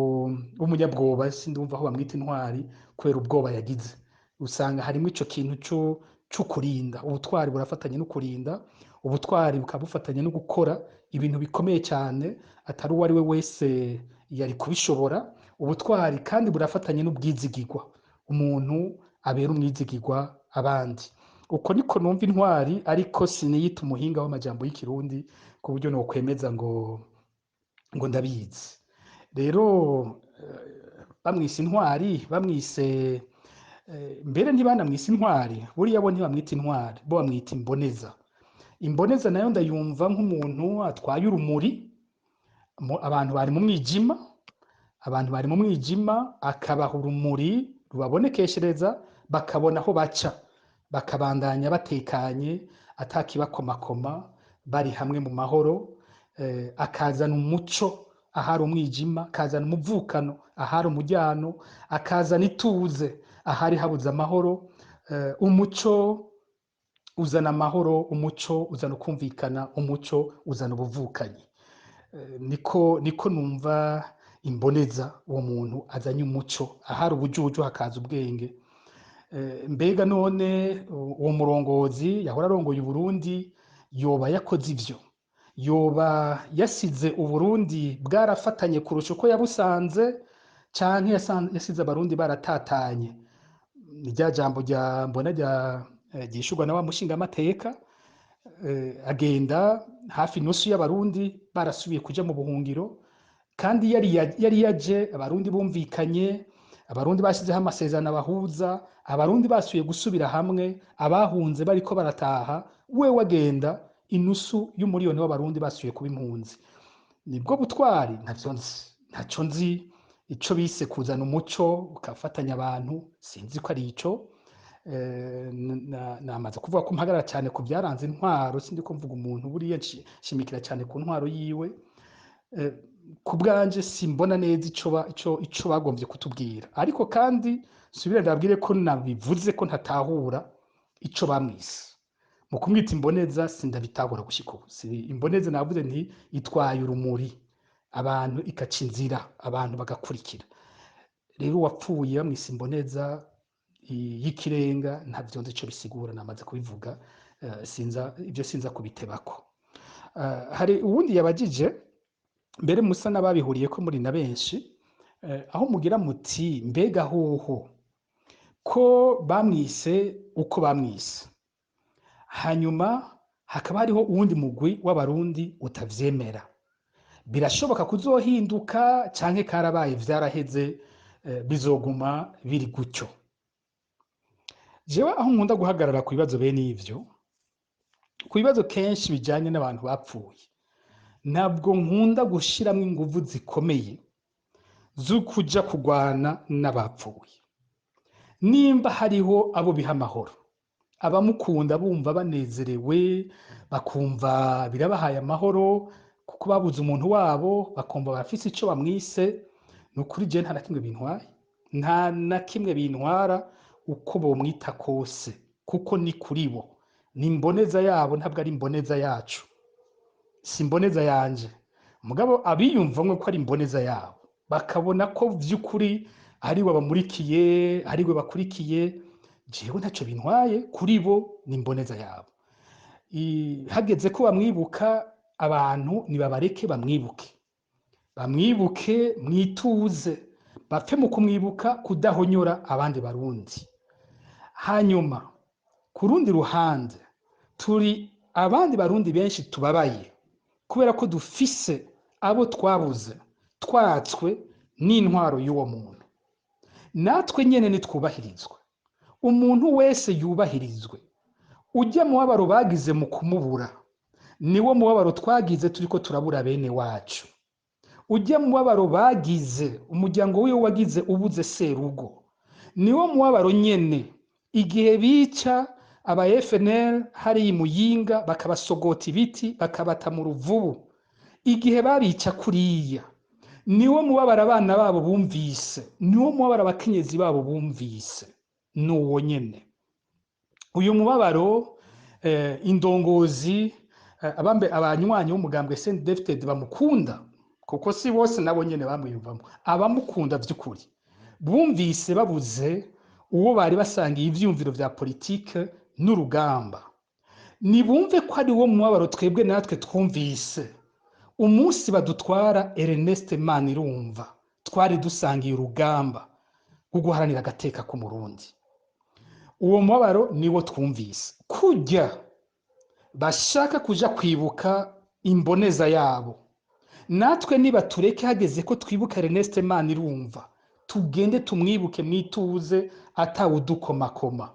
w'umunyabwoba sindumva aho bamwita intwari kubera ubwoba yagize. Usanga harimo ico kintu co kurinda. Ubutwari burafatanye no kurinda, ubutwari bukaba bufatanye no gukora ibintu bikomeye cyane atari uwo ari we wese yari kubishobora. Ubutwari kandi burafatanye n'ubwizigirwa, umuntu abera umwizigirwa abandi. Uko niko numva intwari, ariko siniyita umuhinga w'amajambo y'Ikirundi ku buryo nokwemeza ngo ndabizi. Rero bamwise intwari, bamwise mbere ntibanamwise intwari, buriya bo ntibamwita intwari, bo bamwita imboneza. Imboneza nayo ndayumva nk'umuntu atwaye urumuri, abantu bari mu mwijima, abantu bari mu mwijima akabaha urumuri rubabonekeshereza, bakabona aho baca, bakabandanya batekanye atakibakomakoma, bari hamwe mu mahoro. Akazana umuco ahari umwijima, akazana umuvukano ahari umujyano, akazana ituze ahari habuze amahoro. Umuco uzana amahoro, umuco uzana ukumvikana, umuco uzana ubuvukanyi. Niko numva imboneza, uwo muntu azanye umuco ahari ubujuju hakaza ubwenge. Mbega none uwo murongozi yahora arongoye Uburundi yoba yakoze ivyo? Yoba yasize Uburundi bwarafatanye kurusha uko yabusanze, canke yasize Abarundi baratatanye? Ni rya jambo rya mbona rya ryishurwa na wa mushingamateka, agenda hafi nusu y'Abarundi barasubiye kuja mu buhungiro, kandi yari yaje Abarundi bumvikanye, Abarundi bashizeho amasezerano abahuza, Abarundi basubiye gusubira hamwe, abahunze bariko barataha, we wagenda inusu y'umuriyoni w'Abarundi basubiye kuba impunzi. Nibwo butwari? Ntavyo nzi, ntaco nzi. Ico bise kuzana umuco ukafatanya abantu, sinzi ko ari ico. Namaze kuvuga ko mpagarara cyane ku byaranze intwaro, sindi ko mvuga umuntu, buriya nshimikira cyane ku ntwaro yiwe. Ku bwanje simbona neza ico bagombye kutubwira, ariko kandi subira ndabwire ko nabivuze ko ntatahura ico bamwise mu kumwita imboneza, sindabitahura gushika ubu. Si imboneza, navuze nti itwaye urumuri abantu, ikaca inzira abantu bagakurikira. Rero uwapfuye bamwise imboneza, y'ikirenga ntavyo nzi ico bisigura, namaze kubivuga, sinza ibyo, sinza kubitebako. Hari uwundi yabajije mbere, musa n'ababihuriye ko muri na benshi, aho mugira muti: mbega hoho ko bamwise uko bamwise, hanyuma hakaba hariho uwundi mugwi w'Abarundi utavyemera, birashoboka kuzohinduka canke karabaye, vyaraheze, bizoguma biri gutyo? Jewe aho nkunda guhagarara ku bibazo bene ivyo, ku bibazo kenshi bijanye n'abantu bapfuye, ntabwo nkunda gushiramwo inguvu zikomeye zo kuja kugwana n'abapfuye. Nimba hariho abo biha amahoro, abamukunda bumva banezerewe, bakumva birabahaye amahoro kuko babuze umuntu wabo, bakumva barafise ico bamwise, ni ukuri jewe nta na kimwe bintwaye, nta na kimwe bintwara uko bomwita kose, kuko ni kuri bo, ni imboneza yabo, ntabwo ari imboneza yacu, si imboneza yanje. Mugabo abiyumvamwo ko ari imboneza yabo, bakabona ko vy'ukuri ariwe bamurikiye, ariwe bakurikiye, jewe ntaco bintwaye, kuri bo ni imboneza yabo. Hageze ko bamwibuka, abantu nibabareke bamwibuke, bamwibuke mwituze, bapfe mu kumwibuka kudahonyora abandi Barundi. Hanyuma ku rundi ruhande, turi abandi Barundi benshi tubabaye kubera ko dufise abo twabuze twatswe n'intwaro y'uwo muntu. Natwe nyene nitwubahirizwe, umuntu wese yubahirizwe. Ujya mubabaro bagize mu kumubura niwo mubabaro twagize turiko turabura bene wacu. Ujya mubabaro bagize, umuryango wiwe wagize ubuze serugo, niwo mubabaro nyene igihe bica aba FNL hari i Muyinga, bakabasogota ibiti, bakabata mu Ruvubu, igihe babica kuriya, niwo mubabaro abana babo bumvise, niwo mubabaro abakenyezi babo bumvise, nuwo nyene. Uyu mubabaro, indongozi, abambe abanywanyi b'umugambwe CNDD-FDD bamukunda, kuko si bose nabo nyene bamwiyumvamo, abamukunda vy'ukuri bumvise babuze uwo bari basangiye ivyiyumviro vya politike n'urugamba, nibumve ko ari wo mubabaro twebwe natwe twumvise umunsi badutwara Ernest Manirumva, twari dusangiye urugamba rwo guharanira agateka k'Umurundi. Uwo mubabaro niwo twumvise kujya bashaka kuja kwibuka imboneza yabo. Natwe niba tureke, hageze ko twibuka Ernest Manirumva, tugende tumwibuke mwituze, atawudukomakoma.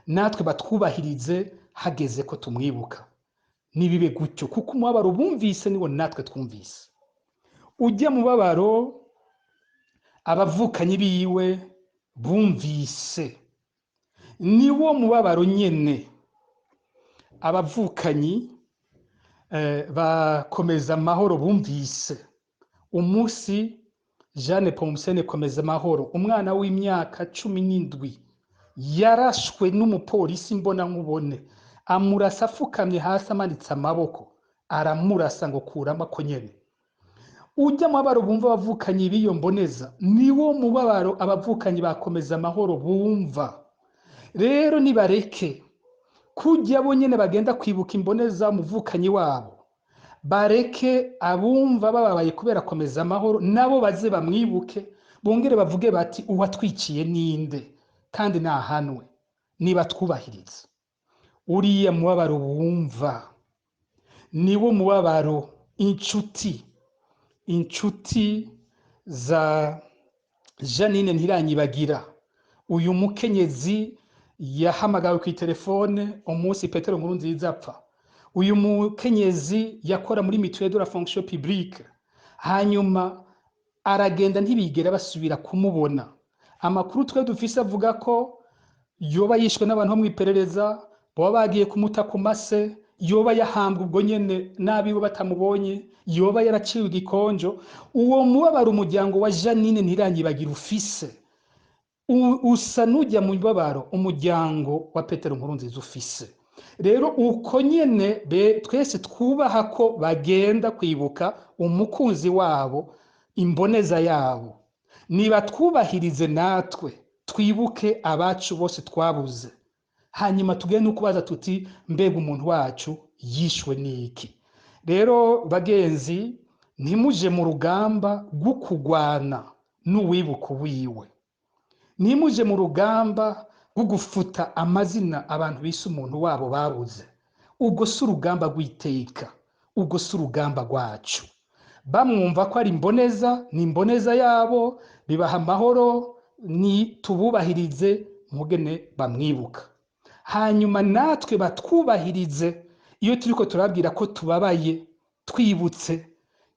Natwe batwubahirize hageze ko tumwibuka, nibibe gutyo, kuko umubabaro bumvise niwo natwe twumvise. Ujya mubabaro abavukanyi biwe bumvise niwo mubabaro nyene abavukanyi bakomeza amahoro bumvise umunsi Jeanne Pomusene Komeza Amahoro, umwana w'imyaka 17, yarashwe n'umupolisi mbona nkubone, amurasa afukamye hasi amanitse amaboko, aramurasa ngo kuramo ako nyene. Ujya mubabaro bumva abavukanyi b'iyo mboneza niwo mubabaro abavukanyi bakomeza amahoro bumva. Rero nibareke kujya bo nyene bagenda kwibuka imboneza umuvukanyi wabo, bareke abumva bababaye kubera komeza amahoro nabo baze bamwibuke, bongere bavuge bati: uwatwiciye ninde? Kandi nahanwe. Niba twubahiriza, uriya mubabaro bumva niwo mubabaro inshuti za Janine Ntiranyibagira, uyu mukenyezi yahamagawe ku telefone umunsi Petero Nkurunziza apfa. Uyu mukenyezi yakora muri Mutuelle de la fonction publique, hanyuma aragenda, ntibigera basubira kumubona. Amakuru twe dufise avuga ko yoba yishwe n'abantu bo mw'iperereza, baba bagiye kumuta ku mase, yoba yahambwe ubwo nyene n'abiwe batamubonye, yoba yaraciwe igikonjo. Uwo mubabaro umuryango wa Janine Ntiranyibagira ufise usa n'ujya mu mubabaro umuryango wa Petero Nkurunziza ufise. Rero uko nyene twese twubaha ko bagenda kwibuka umukunzi wabo, imboneza yabo, niba twubahirize natwe. Twibuke abacu bose twabuze, hanyuma tugende no kubaza tuti: mbega umuntu wacu yishwe n'iki? Rero bagenzi, ntimuje mu rugamba rwo kugwana n'uwibuka wiwe, ntimuje mu rugamba rwo gufuta amazina abantu bise umuntu wabo babuze. Ubwo si urugamba rw'iteka, ubwo si urugamba rwacu. Bamwumva ko ari imboneza, ni imboneza yabo, bibaha amahoro, ni tububahirize mugene bamwibuka, hanyuma natwe batwubahirize iyo turiko turabwira ko tubabaye twibutse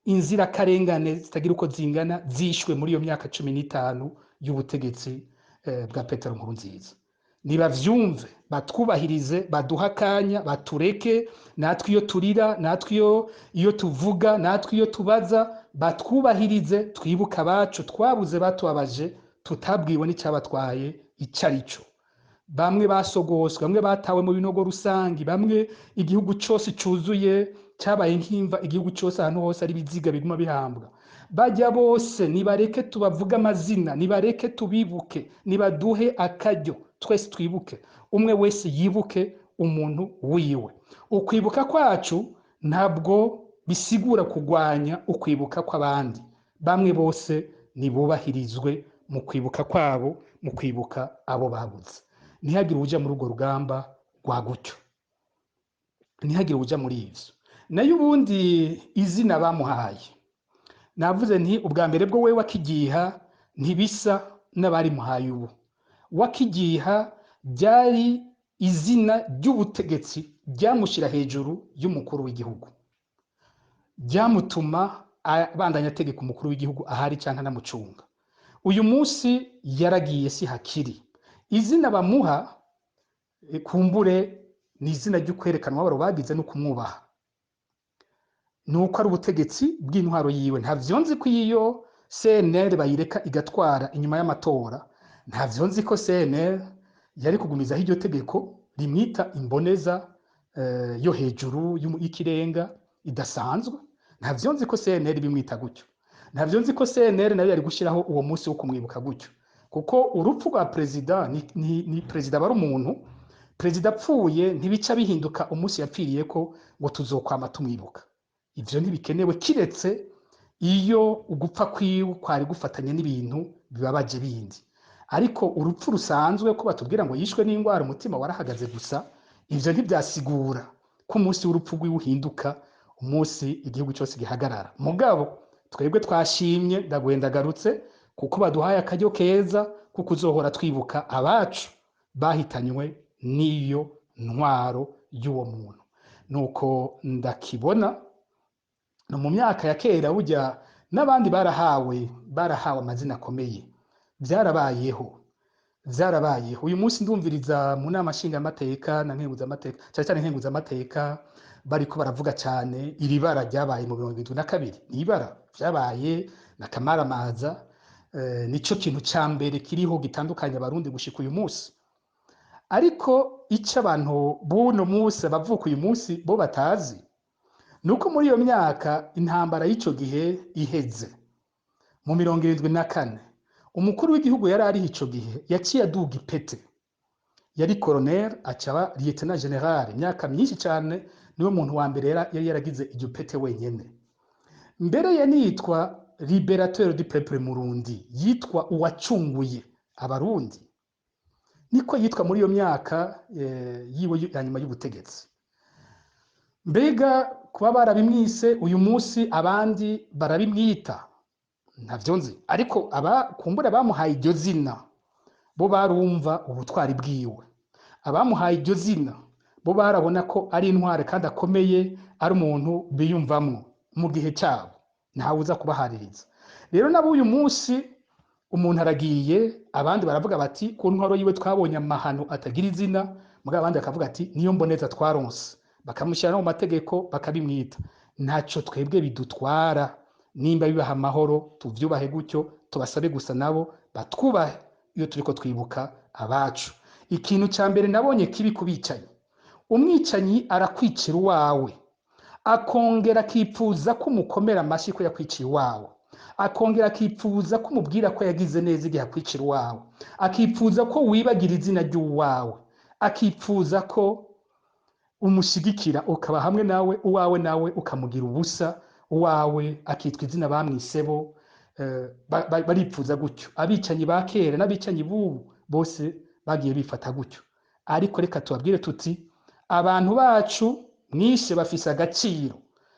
inzirakarengane zitagira uko zingana zishwe muri iyo myaka 15 y'ubutegetsi bwa Petero Nkurunziza. Nibavyumve, batwubahirize, baduha akanya, batureke natwe iyo turira, natwe iyo tuvuga, natwe iyo tubaza, batwubahirize twibuke abacu twabuze, batubabaje, tutabwiwe n'icyabatwaye icyo ari cyo. Bamwe basogoswe, bamwe batawe mu binogo rusangi, bamwe igihugu cyose cyuzuye cyabaye nk'imva, igihugu cyose ahantu hose ari ibiziga biguma bihambwa. Bajya bose nibareke tubavuge amazina, nibareke tubibuke, nibaduhe akaryo twese twibuke, umwe wese yibuke umuntu wiwe. Ukwibuka kwacu ntabwo bisigura kugwanya ukwibuka kw'abandi. Bamwe bose nibubahirizwe mu kwibuka kwabo, mu kwibuka abo babuze. Ntihagire uja muri urwo rugamba rwa gutyo, ntihagire uja muri ivyo. Nayo ubundi izina bamuhaye, navuze nti ubwa mbere bwo we wakigiha ntibisa n'abarimuhaye ubu. Wakigiha ryari izina ry'ubutegetsi ryamushyira hejuru y'umukuru w'igihugu, ryamutuma abandanya ategeka umukuru w'igihugu ahari cyangwa anamucunga. Uyu munsi yaragiye, si hakiri. Izina bamuha kumbure ni izina ryo kwerekana umubabaro bagize no kumwubaha, ni uko ari ubutegetsi bw'intwaro yiwe. Ntavyo nzi ko iyo CNL bayireka igatwara inyuma y'amatora, ntavyo nzi ko CNL yari kugumizaho iryo tegeko rimwita imboneza yo hejuru y'ikirenga idasanzwe. Ntavyo nzi ko CNL bimwita gutyo, ntavyo nzi ko CNL nayo yari gushyiraho uwo munsi wo kumwibuka gutyo, kuko urupfu rwa perezida ni perezida aba ari umuntu. Perezida apfuye ntibica bihinduka umunsi yapfiriye ko ngo tuzokwama tumwibuka. Ivyo ntibikenewe, kiretse iyo ugupfa kwiwe kwari gufatanye n'ibintu bibabaje bindi. Ariko urupfu rusanzwe ko batubwira ngo yishwe n'indwara, umutima warahagaze gusa, ivyo ntibyasigura ko umunsi w'urupfu rwiwe uhinduka umunsi igihugu cyose gihagarara. Mugabo twebwe twashimye, ndagarutse kuko baduhaye akaryo keza ko kuzohora twibuka abacu bahitanywe n'iyo ntwaro y'uwo muntu. Nuko ndakibona no mu myaka ya kera burya n'abandi barahawe amazina akomeye, byarabayeho, byarabayeho. Uyu munsi ndumviriza mu nama nshingamateka na nkenguzamateka, cyane cyane nkenguzamateka, bariko baravuga cyane iri bara ryabaye mu 72. Ni ibara vyabaye na kamaramaza, nico kintu ca mbere kiriho gitandukanye Abarundi gushika uyu munsi. Ariko ico abantu b'uno munsi, abavuka uyu munsi, bo batazi nuko muri iyo myaka intambara y'ico gihe iheze mu 74, umukuru w'igihugu yari ariho ico gihe yaciye aduga ipete, yari colonel acaba lieutenant general. Imyaka myinshi cyane niwe muntu wa mbere yari yaragize iryo pete wenyene. Mbere yanitwa libérateur du peuple murundi, yitwa uwacunguye Abarundi, niko yitwa muri iyo myaka yiwe ya nyuma y'ubutegetsi. Mbega kuba barabimwise, uyu munsi abandi barabimwita, ntavyo nzi. Ariko aba kumbura bamuhaye iryo zina bo barumva ubutwari bwiwe, abamuhaye iryo zina bo barabona ko ari intware kandi akomeye, ari umuntu biyumvamwo mu gihe cyabo, ntawe uza kubahaririza. Rero nabo uyu munsi umuntu aragiye, abandi baravuga bati ku ntwaro yiwe twabonye amahano atagira izina, mugabo abandi bakavuga ati niyo mboneza twaronse, bakamushyira no mu mategeko bakabimwita. Ntacyo twebwe bidutwara, nimba bibaha amahoro tuvyubahe gutyo, tubasabe gusa nabo batwubahe iyo turiko twibuka abacu. Ikintu ca mbere nabonye kibi kubicanyi, umwicanyi arakwicira uwawe, akongera akipfuza ko umukomera amashyi ko yakwiciye iwawe, Akongera akipfuza ko umubwira ko yagize neza igihe akwicira uwawe, akipfuza ko wibagira izina ry'uwawe, akipfuza ko umushigikira ukaba hamwe nawe, uwawe nawe ukamugira ubusa, uwawe akitwa izina bamwisebo. Baripfuza gutyo. Abicanyi ba kera n'abicanyi b'ubu bose bagiye bifata gutyo. Ariko reka tubabwire tuti abantu bacu mwishe bafise agaciro,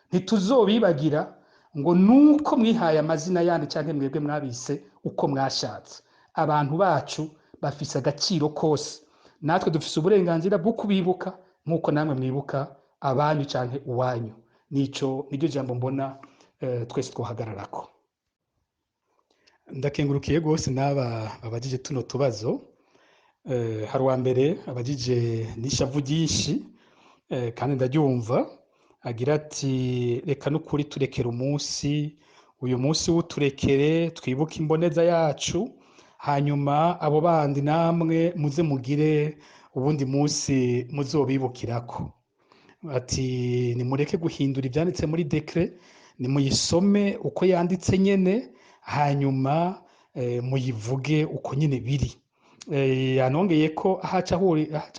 ntituzobibagira ngo nuko mwihaye amazina yandi canke mwebwe mwabise uko mwashatse. Abantu bacu bafise agaciro kose, natwe dufise uburenganzira bwo kubibuka nk'uko namwe mwibuka abanyu canke uwanyu. Nico niryo jambo mbona twese twohagararako. Ndakengurukiye rwose n'aba babajije tuno tubazo. Hari uwa mbere abajije n'ishavu ryinshi, kandi ndaryumva, agira ati reka n'ukuri turekere umunsi, uyu munsi w'uturekere twibuke imboneza yacu, hanyuma abo bandi namwe muze mugire ubundi munsi muzobibukirako. Ati nimureke guhindura ivyanditse muri décret, nimuyisome uko yanditse nyene, hanyuma muyivuge uko nyene biri. Yanongeye ko ahaca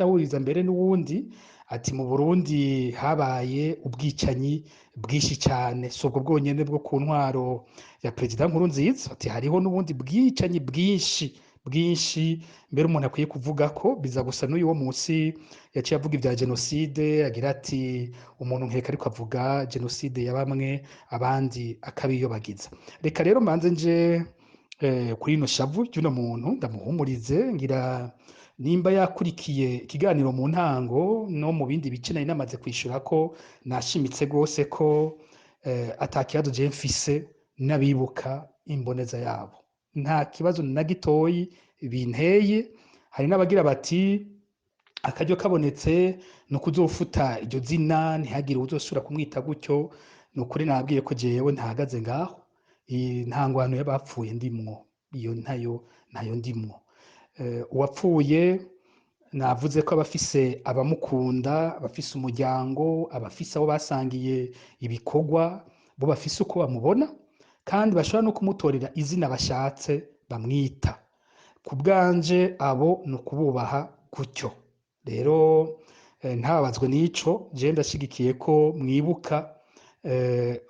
ahuriza mbere n'uwundi ati mu Burundi habaye ubwicanyi bwinshi cyane, si ubwo bwonyene bwo ku ntwaro ya Perezida Nkurunziza, ati hariho n'ubundi bwicanyi bwinshi bwinshi mbere umuntu akwiye kuvuga ko biza gusa n'uyu wo munsi yaciye avuga ibya jenoside, agira ati umuntu nkeka ariko avuga jenoside ya bamwe abandi akabiyobagiza. Reka rero mbanze nje kuri ino shavu ry'uno muntu ndamuhumurize, ngira nimba yakurikiye ikiganiro mu ntango no mu bindi bice nari namaze kwishura ko nashimitse rwose ko ata kibazo je mfise n'abibuka imboneza yabo, nta kibazo na gitoyi binteye. Hari n'abagira bati akaryo kabonetse ni ukuzofuta iryo zina, ntihagire uwuzosubira kumwita gutyo. Ni ukuri nababwiye ko jewe ntahagaze ngaho, nta ngwano y'abapfuye ndimwo, iyo ntayo ndimwo. Uwapfuye navuze ko abafise abamukunda, abafise umuryango, abafise abo basangiye ibikorwa, bo bafise uko bamubona kandi bashobora no kumutorera izina bashatse bamwita. Ku bwanje abo ni ukububaha gutyo. Rero ntababazwe n'ico, je ndashigikiye ko mwibuka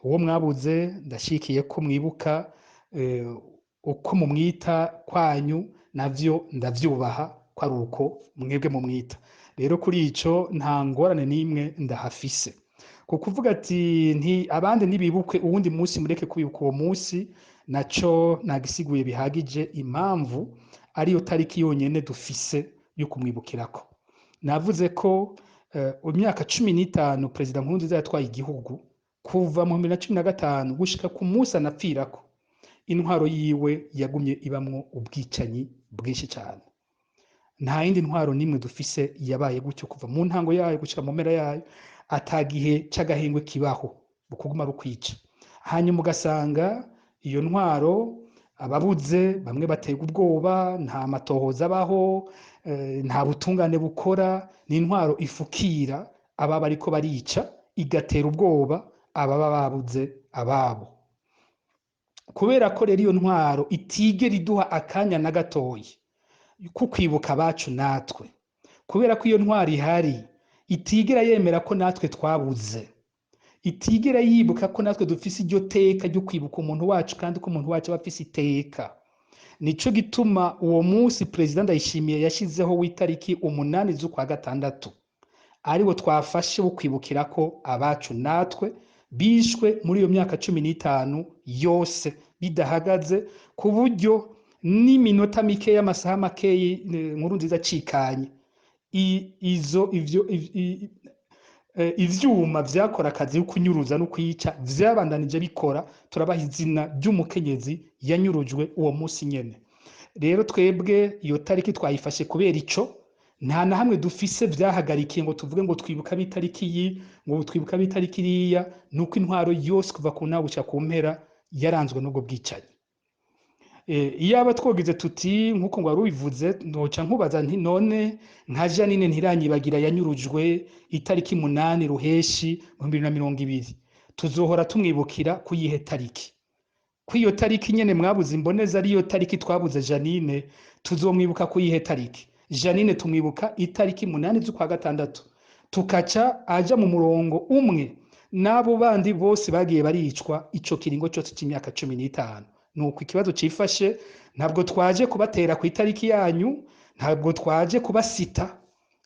uwo mwabuze, ndashigikiye ko mwibuka uko mumwita kwanyu, navyo ndavyubaha ko ari uko mwebwe mumwita. Rero kuri ico nta ngorane n'imwe ndahafise. Ku kuvuga ati nti abandi nibibukwe uwundi munsi, mureke kwibuka uwo munsi, naco nagisiguye bihagije impamvu ariyo tariki yonyene dufise yo kumwibukirako. Navuze ko imyaka 15 Perezida Nkurunziza yatwaye igihugu, kuva mu 2015 gushika ku munsi anapfirako, intwaro yiwe yagumye ibamwo ubwicanyi bwinshi cyane. Nta yindi ntwaro n'imwe dufise yabaye gutyo kuva mu ntango yayo gushika mu mpera yayo, ata gihe c'agahengwe kibaho, bukuguma rukwica. Hanyuma ugasanga iyo ntwaro ababuze bamwe baterwa ubwoba, nta matohoza abaho, nta butungane bukora. Ni intwaro ifukira ababa ariko barica, igatera ubwoba ababa babuze ababo. Kubera ko rero iyo ntwaro itigera iduha akanya na gatoyi ko kwibuka abacu natwe, kubera ko iyo ntwaro ihari itigera yemera ko natwe twabuze, itigera yibuka ko natwe dufise iryo teka ryo kwibuka umuntu wacu, kandi ko umuntu wacu aba afise iteka. Nico gituma uwo munsi Perezida Ndayishimiye yashizeho w'itariki 8 z'ukwa gatandatu ariwo twafashe wo kwibukirako abacu natwe bishwe muri iyo myaka 15 yose bidahagaze, ku buryo n'iminota mike y'amasaha makeyi Nkurunziza acikanye izo ivyo ivyuma vyakora akazi ko kunyuruza no kwica vyabandanije bikora. Turabaha izina ry'umukenyezi yanyurujwe uwo munsi nyene. Rero twebwe iyo tariki twayifashe kubera ico, nta na hamwe dufise vyahagarikiye ngo tuvuge ngo twibuka b'itariki iyi, ngo twibuka b'itariki iriya. Nuko intwaro yose kuva ku ntango gushika ku mpera yaranzwe n'ubwo bwicanyi. Iyaba twogize tuti nkuko ngo wari ubivuze, noca nkubaza nti none nka Janine Ntiranyibagira yanyurujwe itariki 8 Ruheshi mu 2020, tuzohora tumwibukira kuyihe tariki? Ko iyo tariki nyene mwabuze imboneza ariyo tariki twabuze Janine, tuzomwibuka ku yihe tariki? Janine tumwibuka itariki 8 z'ukwa gatandatu, tukaca aja mu murongo umwe n'abo bandi bose bagiye baricwa ico kiringo cyose c'imyaka 15. Nuko ikibazo cifashe. Ntabwo twaje kubatera ku itariki yanyu, ntabwo twaje kubasita.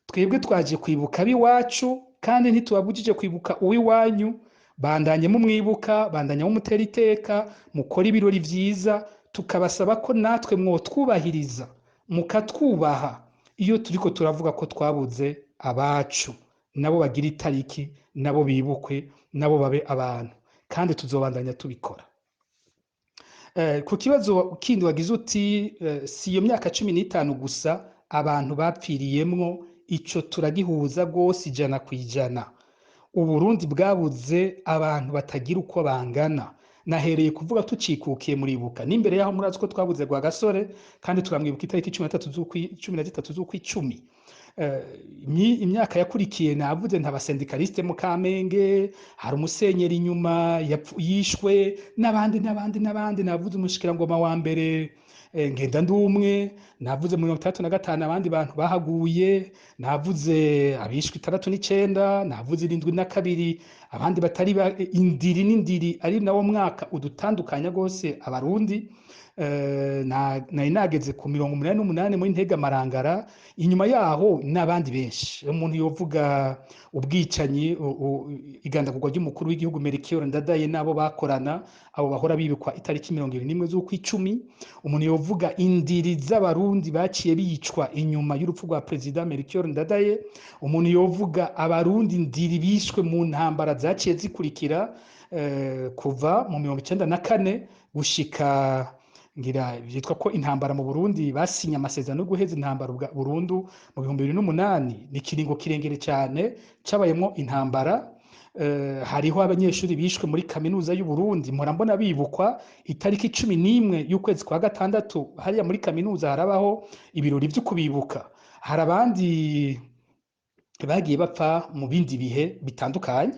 Twebwe twaje kwibuka ab'iwacu, kandi ntitubabujije kwibuka uw'iwanyu. Bandanye mumwibuka, bandanye mumutera iteka, mukora ibirori vyiza. Tukabasaba ko natwe mwotwubahiriza, mukatwubaha iyo turiko turavuga ko twabuze abacu. Nabo bagira itariki, nabo bibukwe, nabo babe abantu, kandi tuzobandanya tubikora. Ku kibazo kindi wagize uti si iyo myaka 15 gusa abantu bapfiriyemwo, ico turagihuza rwose 100%. Uburundi bwabuze abantu batagira uko bangana. Nahereye kuvuga tucikukiye, muribuka n'imbere yaho, murazi ko twabuze Rwagasore, kandi turamwibuka itariki 13 z'ukwicumi. Imyaka yakurikiye navuze nta basendikaliste mu Kamenge, hari umusenyeri inyuma yishwe, n'abandi n'abandi n'abandi. Navuze umushikirangoma wa mbere ngenda ndumwe, navuze mu 65 abandi bantu bahaguye, navuze abishwe 69, navuze 72, abandi batari indiri n'indiri, ari nawo mwaka udutandukanya rwose Abarundi. Nari nageze ku 88 muri Ntega Marangara, inyuma yaho n'abandi benshi. Umuntu yovuga ubwicanyi, igandagurwa ry'umukuru w'igihugu Melchior Ndadaye n'abo bakorana, abo bahora bibikwa itariki 21 z'ukwicumi. Umuntu yovuga indiri z'Abarundi baciye bicwa inyuma y'urupfu rwa Perezida Melchior Ndadaye. Umuntu yovuga Abarundi ndiri bishwe mu ntambara zaciye zikurikira, kuva mu 94 gushika ngira byitwa ko intambara mu Burundi basinye amasezerano yo guheza intambara burundu mu 2008. Ni kiringo kirengere cyane cabayemwo intambara. Hariho abanyeshuri bishwe muri kaminuza y'u Burundi, mpora mbona bibukwa itariki 11 y'ukwezi kwa gatandatu. Hariya muri kaminuza harabaho ibirori vyo kubibuka. Hari abandi bagiye bapfa mu bindi bihe bitandukanye.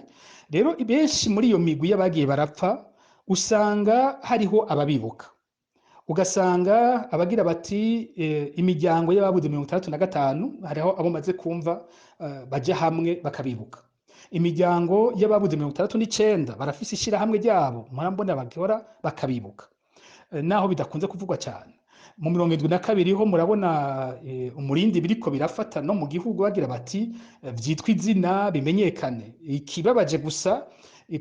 Rero benshi muri iyo migwi y'abagiye barapfa usanga hariho ababibuka, ugasanga abagira bati imiryango y'ababuze 65, hariho abo maze kumva baja hamwe bakabibuka. Imiryango y'ababuze 69 barafise ishirahamwe ryabo, murambona bagora bakabibuka, naho bidakunze kuvugwa cyane. Mu 72 ho murabona umurindi biriko birafata no mu gihugu, bagira bati vyitwa izina bimenyekane. Ikibabaje gusa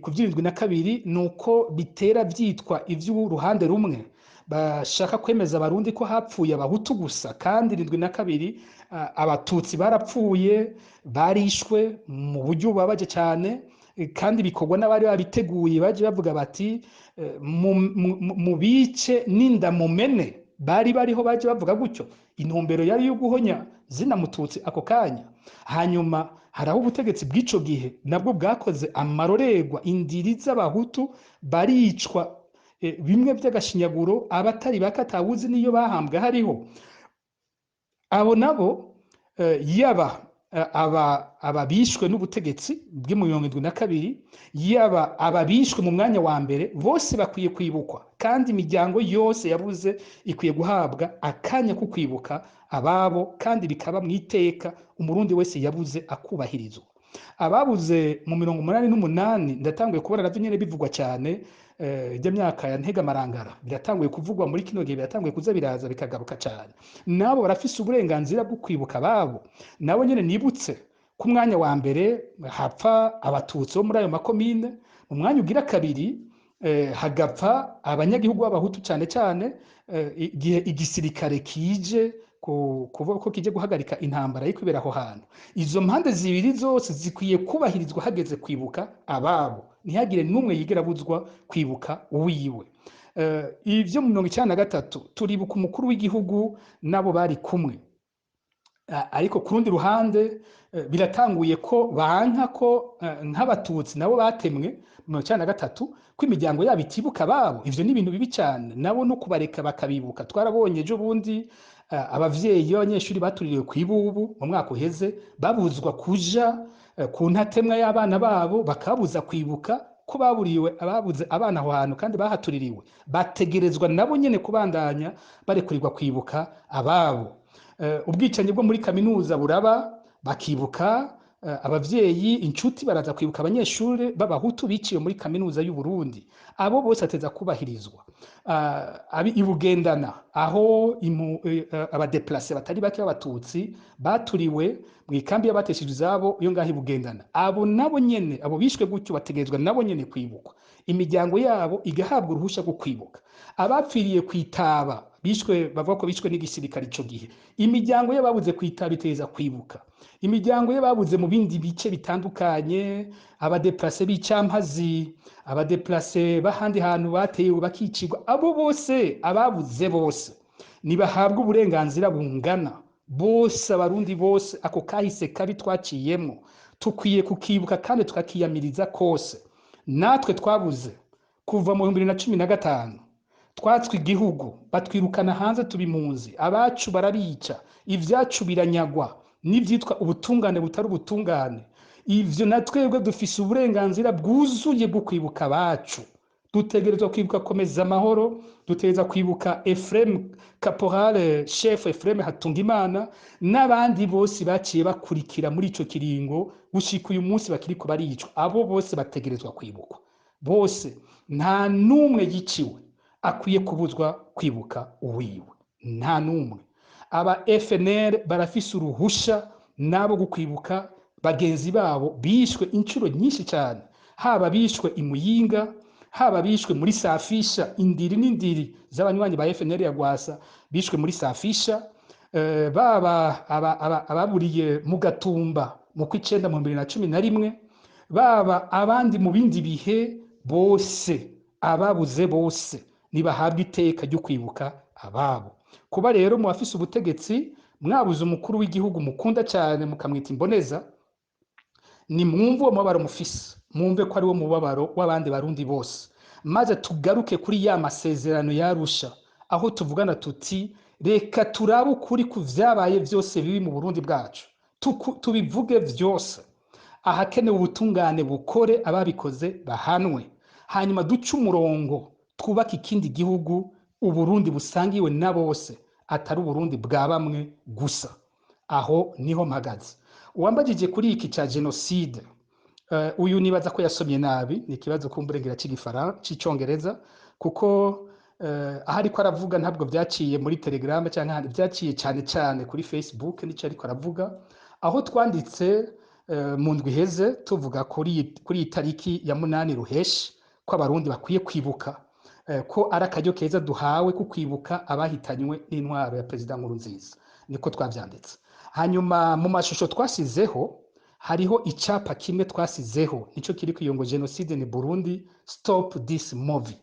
ku 72 nuko bitera vyitwa ivy'uruhande rumwe, bashaka kwemeza Abarundi ko hapfuye Abahutu gusa, kandi 72 Abatutsi barapfuye, barishwe mu buryo bubabaje cyane, kandi bikorwa n'abari babiteguye. Baje bavuga bati mu bice n'inda mumene, bari bariho baje bavuga gutyo. Intumbero yari yo guhonya zina Mututsi ako kanya. Hanyuma hari aho ubutegetsi bw'ico gihe nabwo bwakoze amarorerwa, indiri z'Abahutu baricwa bimwe by'agashinyaguro, abatari bakatawuzi niyo bahambwe hariho. Abo nabo yaba ababishwe n'ubutegetsi bw'i 72, yaba ababishwe mu mwanya wa mbere, bose bakwiye kwibukwa, kandi imiryango yose yabuze ikwiye guhabwa akanya ko kwibuka ababo, kandi bikaba mu iteka, Umurundi wese yabuze akubahirizwa. Ababuze mu 88 ndatanguye kubona navyo nyene bivugwa cyane. Ijya myaka ya Ntega Marangara biratanguye kuvugwa muri kino gihe, biratanguye kuza biraza bikagaruka cyane. Nabo barafise uburenganzira bwo kwibuka ababo. Nabo nyene nibutse ku mwanya wa mbere hapfa Abatutsi bo muri ayo makomine, mu mwanya ugira kabiri hagapfa abanyagihugu b'Abahutu cyane cyane, igihe igisirikare kije kuvuga ko kije guhagarika intambara yo kwibera aho hantu. Izo mpande zibiri zose zikwiye kubahirizwa hageze kwibuka ababo, ntihagire n'umwe yigera abuzwa kwibuka uwiwe. Ivyo mu 93 turibuka umukuru w'igihugu nabo bari kumwe. Ariko ku rundi ruhande biratanguye ko banka ko nk'Abatutsi nabo batemwe mu 93, ko imiryango yabo itibuka ababo. Ivyo ni ibintu bibi cyane, nabo no kubareka bakabibuka. Twarabonye ejo bundi abavyeyi b'abanyeshuri batuririwe kw'ibubu mu mwaka uheze babuzwa kuja ku ntatemwa y'abana babo, bakabuza kwibuka. Ko baburiwe, ababuze abana aho hantu kandi bahatuririwe, bategerezwa nabo nyene kubandanya barekurirwa kwibuka ababo. Ubwicanyi bwo muri kaminuza buraba, bakibuka abavyeyi, inshuti baraza kwibuka abanyeshuri b'abahutu biciwe muri kaminuza y'u Burundi. Abo bose ateza kubahirizwa. Abi ibugendana aho aba déplacés batari bake b'abatutsi baturiwe mu ikambi y'abateshejwe izabo iyo ngaho ibugendana, abo nabo nyene, abo bishwe gutyo, bategerezwa nabo nyene kwibukwa, imiryango yabo igahabwa uruhusha rwo kwibuka. Abapfiriye kwitaba, bishwe, bavuga ko bishwe n'igisirikare ico gihe, imiryango y'ababuze kwitaba iteza kwibuka. Imiryango y'ababuze mu bindi bice bitandukanye, aba déplacés b'icampazi, aba déplacés b'ahandi hantu batewe bakicirwa, abo bose, ababuze bose nibahabwa uburenganzira bungana bose. Abarundi bose, ako kahise kabi twaciyemwo tukwiye kukibuka kandi tukakiyamiriza kose. Natwe twabuze kuva mu 2015, twatswe igihugu, batwirukana hanze, tuba impunzi, abacu barabica, ivyacu biranyagwa, n'ivyitwa ubutungane butari ubutungane. Ivyo na twebwe dufise uburenganzira bwuzuye bwo kwibuka abacu. Dutegerezwa kwibuka Komeza Amahoro, dutegerezwa kwibuka Ephrem, Caporal Chef Ephrem Hatungimana, n'abandi bose baciye bakurikira muri ico kiringo gushika uyu munsi bakiriko baricwa. Abo bose bategerezwa kwibukwa bose. Nta n'umwe yiciwe akwiye kubuzwa kwibuka uwiwe, nta n'umwe. Aba FNL barafise uruhusha nabo gukwibuka bagenzi babo bishwe inshuro nyinshi cyane, haba bishwe i Muyinga, haba bishwe muri Safisha, indiri n'indiri z'abanywanyi ba FNL ya Gwasa bishwe muri Safisha, baba ababuriye mu Gatumba mu kw'icenda mu 2011, baba abandi mu bindi bihe bose, ababuze bose nibahabwa iteka ryo kwibuka ababo. Kuba rero mu bafise ubutegetsi mwabuze umukuru w'igihugu mukunda cyane mukamwita imboneza, ni mwumve uwo mubabaro mufise, mwumve ko ari wo mubabaro w'abandi barundi bose, maze tugaruke kuri ya masezerano yarusha aho tuvugana tuti: reka turabe ukuri ku vyabaye vyose bibi mu Burundi bwacu, tubivuge vyose, ahakenewe ubutungane bukore, ababikoze bahanwe, hanyuma duce umurongo, twubake ikindi gihugu, Uburundi busangiwe na bose, atari Uburundi bwa bamwe gusa. Aho niho mpagaze. Uwambajije kuri iki ca jenoside, uyu nibaza ko yasomye nabi, ni ikibazo kumburengera c'igifaransa, c'icongereza, kuko aho ariko aravuga ntabwo byaciye muri Telegram cyangwa ahandi, byaciye cyane cyane kuri Facebook, nico ariko aravuga, aho twanditse mu ndwi iheze tuvuga kuri iyi tariki ya 8 ruheshi ko abarundi bakwiye kwibuka, ko ari akaryo keza duhawe ko kwibuka abahitanywe n'intwaro ya Perezida Nkurunziza. Niko twavyanditse. Hanyuma mu mashusho twasizeho hariho icapa kimwe twasizeho, nico kiri ku ngo "Genocide in Burundi, stop this movie".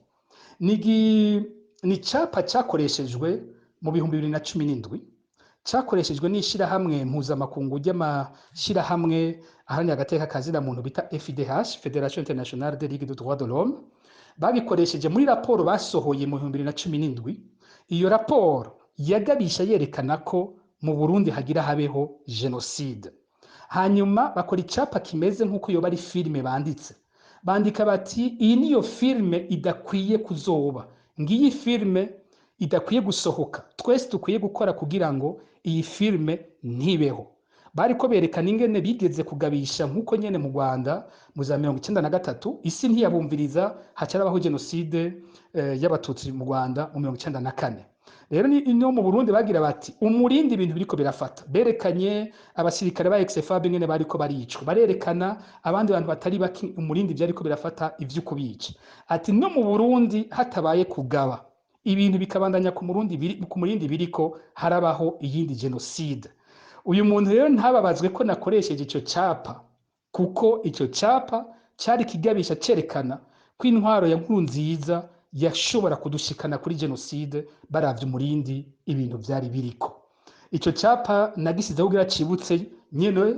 Ni icapa cyakoreshejwe mu 2017, cyakoreshejwe n'ishirahamwe mpuzamakungu ry'amashirahamwe aharanira agateka kazina muntu bita FIDH, Fédération Internationale des Ligues de Droits de l'Homme. Babikoresheje muri raporo basohoye mu 2017. Iyo raporo yagabisha yerekana ko mu Burundi hagira habeho jenoside. Hanyuma bakora icapa kimeze nk'uko yoba ari filime banditse, bandika bati: "Iyi niyo filime idakwiye kuzoba, ngiyi filime idakwiye gusohoka, twese dukwiye gukora kugira ngo iyi filime ntibeho." Bariko berekana ingene bigeze kugabisha nk'uko nyene mu Rwanda mu za 93, isi ntiyabumviriza, hacarabaho jenoside y'abatutsi mu Rwanda mu 94. Rero no mu Burundi bagira bati umurindi ibintu biriko birafata. Berekanye abasirikare ba ex-FAB ingene bariko baricwa, barerekana abandi bantu batari bake, umurindi vyariko birafata ivyo kubica. Ati no mu Burundi hatabaye kugaba, ibintu bikabandanya ku murundi biri, ku murindi biriko, harabaho iyindi jenoside. Uyu muntu rero ntababazwe ko nakoresheje ico capa, kuko ico capa cari kigabisha cerekana ko intwaro ya Nkurunziza yashobora kudushikana kuri jenoside, baravye umurindi ibintu vyari biriko. Ico capa nagisizeho kugira cibutse nyene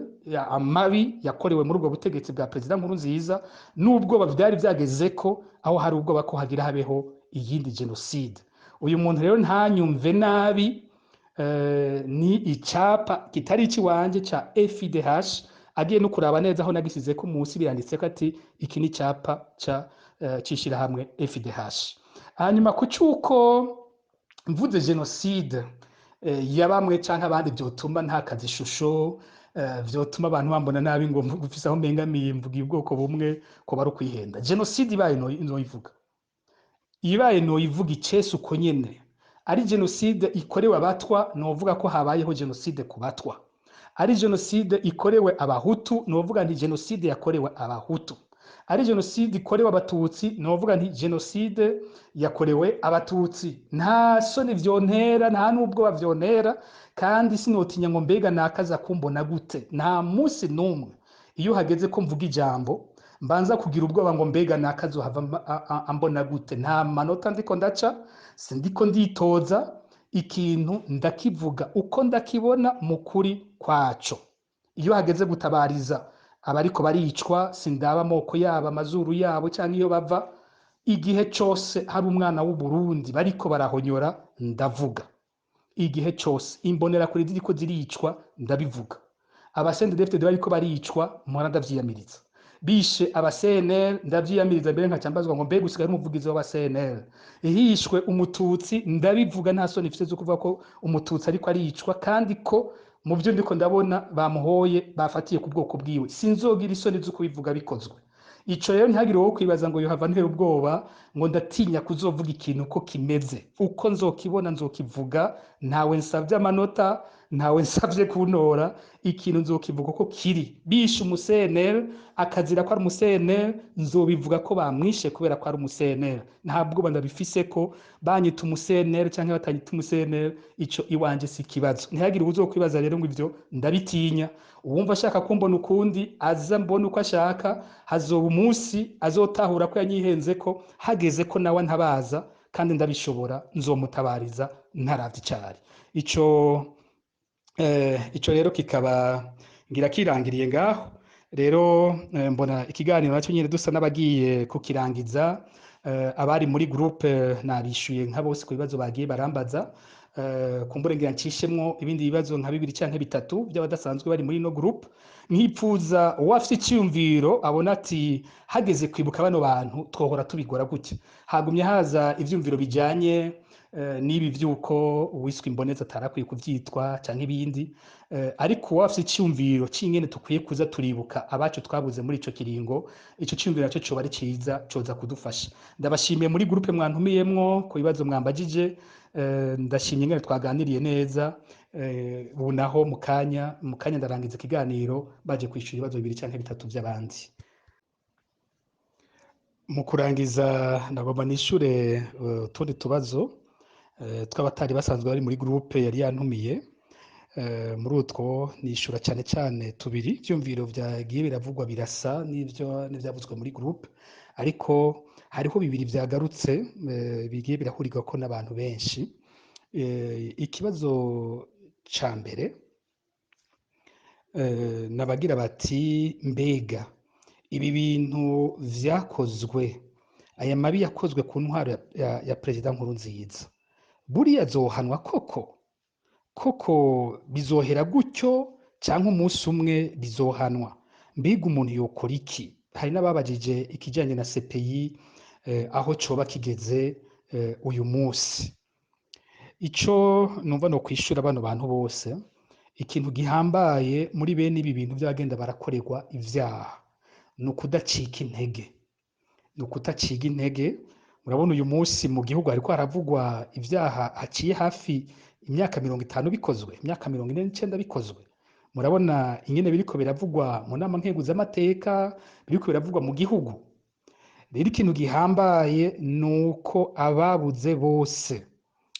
amabi yakorewe muri ubwo butegetsi bwa Perezida Nkurunziza, n'ubwoba vyari vyageze ko aho hari ubwoba ko hagira habeho iyindi jenoside. Uyu muntu rero ntanyumve nabi, ni icapa kitari ikiwanje ca FIDH. Agiye no kuraba neza aho nagisizeko munsi, biranditseko ati iki ni icapa ca c'ishirahamwe FDH. Hanyuma ku c'uko mvuze jenoside ya bamwe canke abandi vyotuma ntakaza ishusho, vyotuma abantu bambona nabi, ngo mfise aho mbengamiye, mvuga ubwoko bumwe, ko bari ukwihenda. Jenoside ibaye noyivuga, ibaye noyivuga icese uko nyene. Ari jenoside ikorewe Abatwa, novuga ko habayeho jenoside ku Batwa. Ari jenoside ikorewe Abahutu, novuga nti jenoside yakorewe Abahutu. Ari jenoside ikorewe Abatutsi, novuga nti jenoside yakorewe Abatutsi. Nta soni vyontera, nta n'ubwoba vyontera, kandi sinotinya ngo mbega nakaza kumbona gute. Nta munsi n'umwe iyo hageze ko mvuga ijambo mbanza kugira ubwoba ngo mbega nakazohava ambona gute. Nta manota ndiko ndaca, sindiko nditoza. Ikintu ndakivuga uko ndakibona mu kuri kwaco. Iyo hageze gutabariza abariko baricwa, sindaba amoko yabo, amazuru yabo canke iyo bava. Igihe cose hari umwana w'Uburundi bariko barahonyora, ndavuga. Igihe cose Imbonerakure ziriko ziricwa, ndabivuga. Aba CNDD-FDD bariko baricwa, mpora ndavyiyamiriza. Bishe aba CNL, ndavyiyamiriza, mbere nkaca mbazwa ngo mbega usigaye uri umuvugizi w'aba CNL. Hishwe Umututsi, ndabivuga. Nta soni mfise zo kuvuga ko Umututsi ariko aricwa, kandi ko mu vyo ndiko ndabona bamuhoye bafatiye ku bwoko bwiwe. Sinzogira isoni zo kubivuga bikozwe. Ico rero ntihagire uwo kwibaza ngo yohava ntera ubwoba, ngo ndatinya kuzovuga ikintu uko kimeze. Uko nzokibona nzokivuga, ntawe nsavye amanota, ntawe nsavye kuntora. Ikintu nzokivuga uko kiri. Bishe umu CNL akazira ko ari umu CNL, nzobivuga ko bamwishe kubera ko ari umu CNL. Nta bwoba ndabifise ko banyita umu CNL canke batanyita umu CNL, ico iwanje si ikibazo. Ntihagire uwuzokwibaza rero ngo ivyo ndabitinya. Uwumva ashaka kumbona ukundi, aza mbona uko ashaka. Hazoba umunsi azotahura ko yanyihenzeko, hageze ko nawe ntabaza, kandi ndabishobora, nzomutabariza ntaravye icari. Ico rero kikaba ngira kirangiriye ngaho. Rero mbona ikiganiro nacyo nyine dusa n'abagiye kukirangiza. Abari muri groupe nabishuye nka bose ku bibazo bagiye barambaza. Kumbure ngira ncishemwo ibindi bibazo nka bibiri canke bitatu by'abadasanzwe bari muri ino groupe. Nkipfuza uwafise iciyumviro abona ati hageze kwibuka bano bantu twohora tubigora gutya. Hagumye haza ivyumviro bijanye n'ibi vy'uko uwiswe Imboneza atarakwiye kuvyitwa canke ibindi, ariko uwafise iciyumviro c'ingene tukwiye kuza turibuka abacu twabuze muri ico kiringo, ico ciyumviro naco coba ari ciza, coza kudufasha. Ndabashimiye muri groupe mwantumiyemwo ku bibazo mwambajije. Ndashimye ingene twaganiriye neza. Ubu naho mu kanya ndarangiza ikiganiro baje kwishura ibibazo bibiri canke bitatu vy'abandi. Mu kurangiza ndagomba nishure utundi tubazo tw'abatari basanzwe bari muri groupe yari yantumiye. Muri utwo nishura cyane cyane tubiri. Ivyumviro vyagiye biravugwa birasa n'ivyo n'ivyavuzwe muri groupe, ariko hariho bibiri vyagarutse, bigiye birahurirwako n'abantu benshi. Ikibazo ca mbere nabagira bati mbega ibi bintu vyakozwe, aya mabi yakozwe ku ntwaro ya Perezida Nkurunziza, buriya azohanwa koko? Koko bizohera gutyo cyangwa umunsi umwe bizohanwa? Mbega umuntu yokora iki? Hari n'ababajije ikijyanye na CPI, aho coba kigeze uyu munsi. Ico numva no kwishura bano bantu bose, ikintu gihambaye muri bene ibi bintu by'abagenda barakorerwa ivyaha ni ukudacika intege, ni ukudacika intege. Murabona uyu munsi mu gihugu hariko haravugwa ivyaha haciye hafi imyaka 50 bikozwe, imyaka 49 bikozwe. Murabona ingene biriko biravugwa mu nama nkenguzamateka, biriko biravugwa mu gihugu. Rero ikintu gihambaye ni uko ababuze bose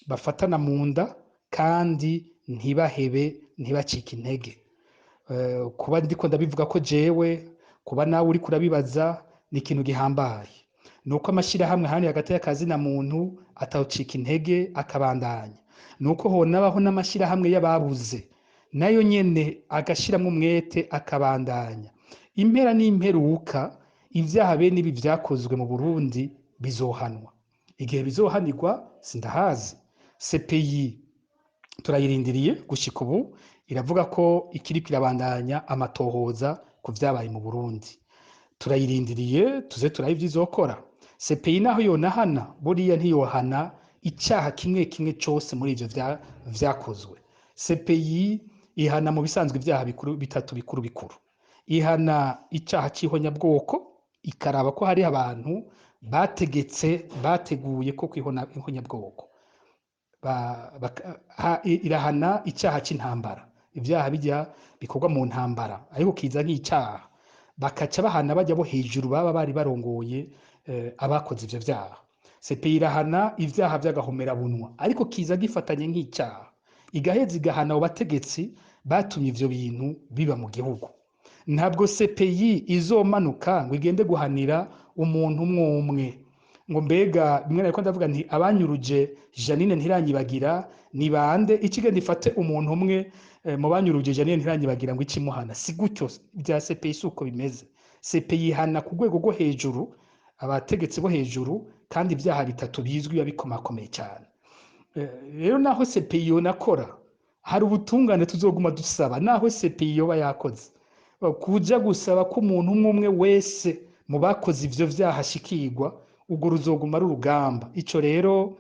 bafatana mu nda kandi ntibahebe, ntibacike intege. Kuba ndiko ndabivuga ko jewe, kuba nawe uriko urabibaza, ni ikintu gihambaye. Ni uko amashyirahamwe hano hagati y'akazina muntu atawucika intege akabandanya, ni uko honabaho n'amashyirahamwe y'ababuze nayo nyene agashiramwo umwete akabandanya. Impera n'imperuka ivyaha bene ibi vyakozwe mu Burundi bizohanwa. Igihe bizohanirwa sindahazi. CPI turayirindiriye gushika ubu. Iravuga ko ikiriko irabandanya amatohoza ku vyabaye mu Burundi. Turayirindiriye, tuze turabe ivyo izokora. CPI naho yonahana, buriya ntiyohana icaha kimwe kimwe cose muri ivyo vyakozwe. CPI ihana mu bisanzwe ivyaha bikuru bitatu bikuru bikuru. Ihana icaha c'ihonyabwoko, ikaraba ko hari abantu bategetse, bateguye ko kwihona ihonyabwoko. Irahana icaha c'intambara, ivyaha bijya bikorwa mu ntambara ariko kiza nk'icaha, bakaca bahana bajya bo hejuru baba bari barongoye abakoze ivyo vyaha. CPI irahana ivyaha vy'agahomerabunwa ariko kiza gifatanye nk'icaha, igaheza igahana abo bategetsi batumye ivyo bintu biba mu gihugu. Ntabwo CPI izomanuka ngo igende guhanira umuntu umwe umwe, ngo mbega bimwe nariko ndavuga nti abanyuruje Janine Ntiranyibagira ni bande, ikigenda ifate umuntu umwe mu banyuruje Janine Ntiranyibagira ngo ikimuhana. Si gutyo bya CPI, si uko bimeze. CPI ihana ku rwego rwo hejuru, abategetsi bo hejuru, kandi ibyaha bitatu bizwi biba bikomakomeye cyane. Rero naho CPI yonakora, hari ubutungane tuzoguma dusaba. Naho CPI yoba yakoze, kuja gusaba ko umuntu umwe umwe wese mu bakoze ivyo vyaha ashikirwa, urwo ruzoguma ari urugamba. Ico rero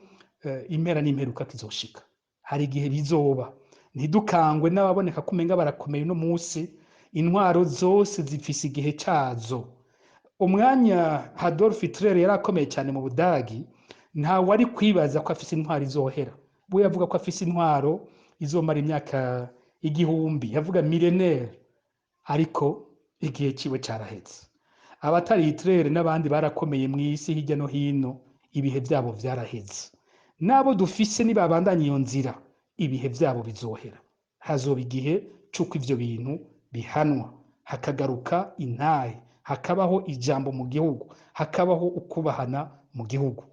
impera n'imperuka kizoshika, hari igihe bizoba. Ntidukangwe n'ababoneka ko umenga barakomeye uno munsi. Intwaro zose zifise igihe cazo. Umwanya Adolf Hitler yari akomeye cyane mu Budagi, ntawe ari kwibaza ko afise intwaro izohera. We yavuga ko afise intwaro izomara imyaka 1000, yavuga millénaire, ariko igihe ciwe caraheze. Abatari Hitler n'abandi barakomeye mw'isi hirya no hino, ibihe vyabo vyaraheze. Nabo dufise nibabandanya iyo nzira, ibihe vyabo bizohera. Hazoba igihe c'uko ivyo bintu bihanwa, hakagaruka intahe, hakabaho ijambo mu gihugu, hakabaho ukubahana mu gihugu.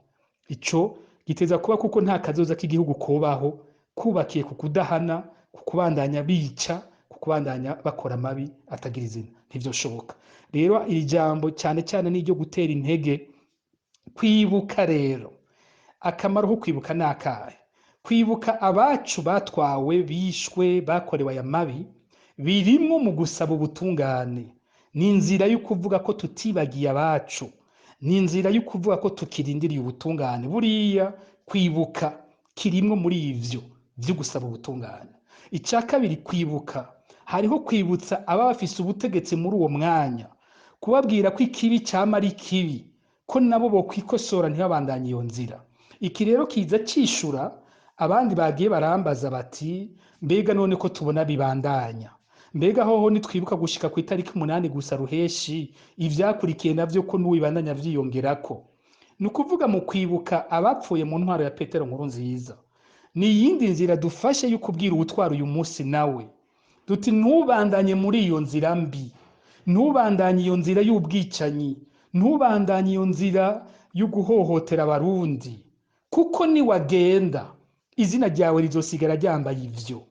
Ico giteza kuba, kuko nta kazoza k'igihugu kubaho kubakiye ku kudahana, ku kubandanya bica, ku kubandanya bakora amabi atagira izina. Ntivyoshoboka. Rero iri jambo cyane cyane ni iryo gutera intege. Kwibuka rero, akamaro ko kwibuka ni akahe? Kwibuka abacu batwawe, bishwe, bakorewe aya mabi, birimwo mu gusaba ubutungane. Ni inzira yo kuvuga ko tutibagiye abacu, ni inzira yo kuvuga ko tukirindiriye ubutungane. Buriya kwibuka kirimwo muri ivyo vyo gusaba ubutungane. Icya kabiri, kwibuka hariho kwibutsa ababa bafise ubutegetsi muri uwo mwanya, kubabwira ko ikibi cama ari kibi, ko nabo bokwikosora ntibabandanye iyo nzira. Iki rero kiza cishura abandi bagiye barambaza bati mbega none ko tubona bibandanya, mbega hoho nitwibuka gushika ku itariki 8 gusa ruheshi, ivyakurikiye navyo ko n'uwibandanya vyiyongerako. Ni ukuvuga mu kwibuka abapfuye mu ntwaro ya Petero Nkurunziza, ni iyindi nzira dufashe yo kubwira uwutwara uyu munsi nawe duti ntubandanye muri iyo nzira mbi, ntubandanye iyo nzira y'ubwicanyi, ntubandanye iyo nzira yo guhohotera abarundi, kuko niwagenda izina ryawe rizosigara ryambaye ivyo.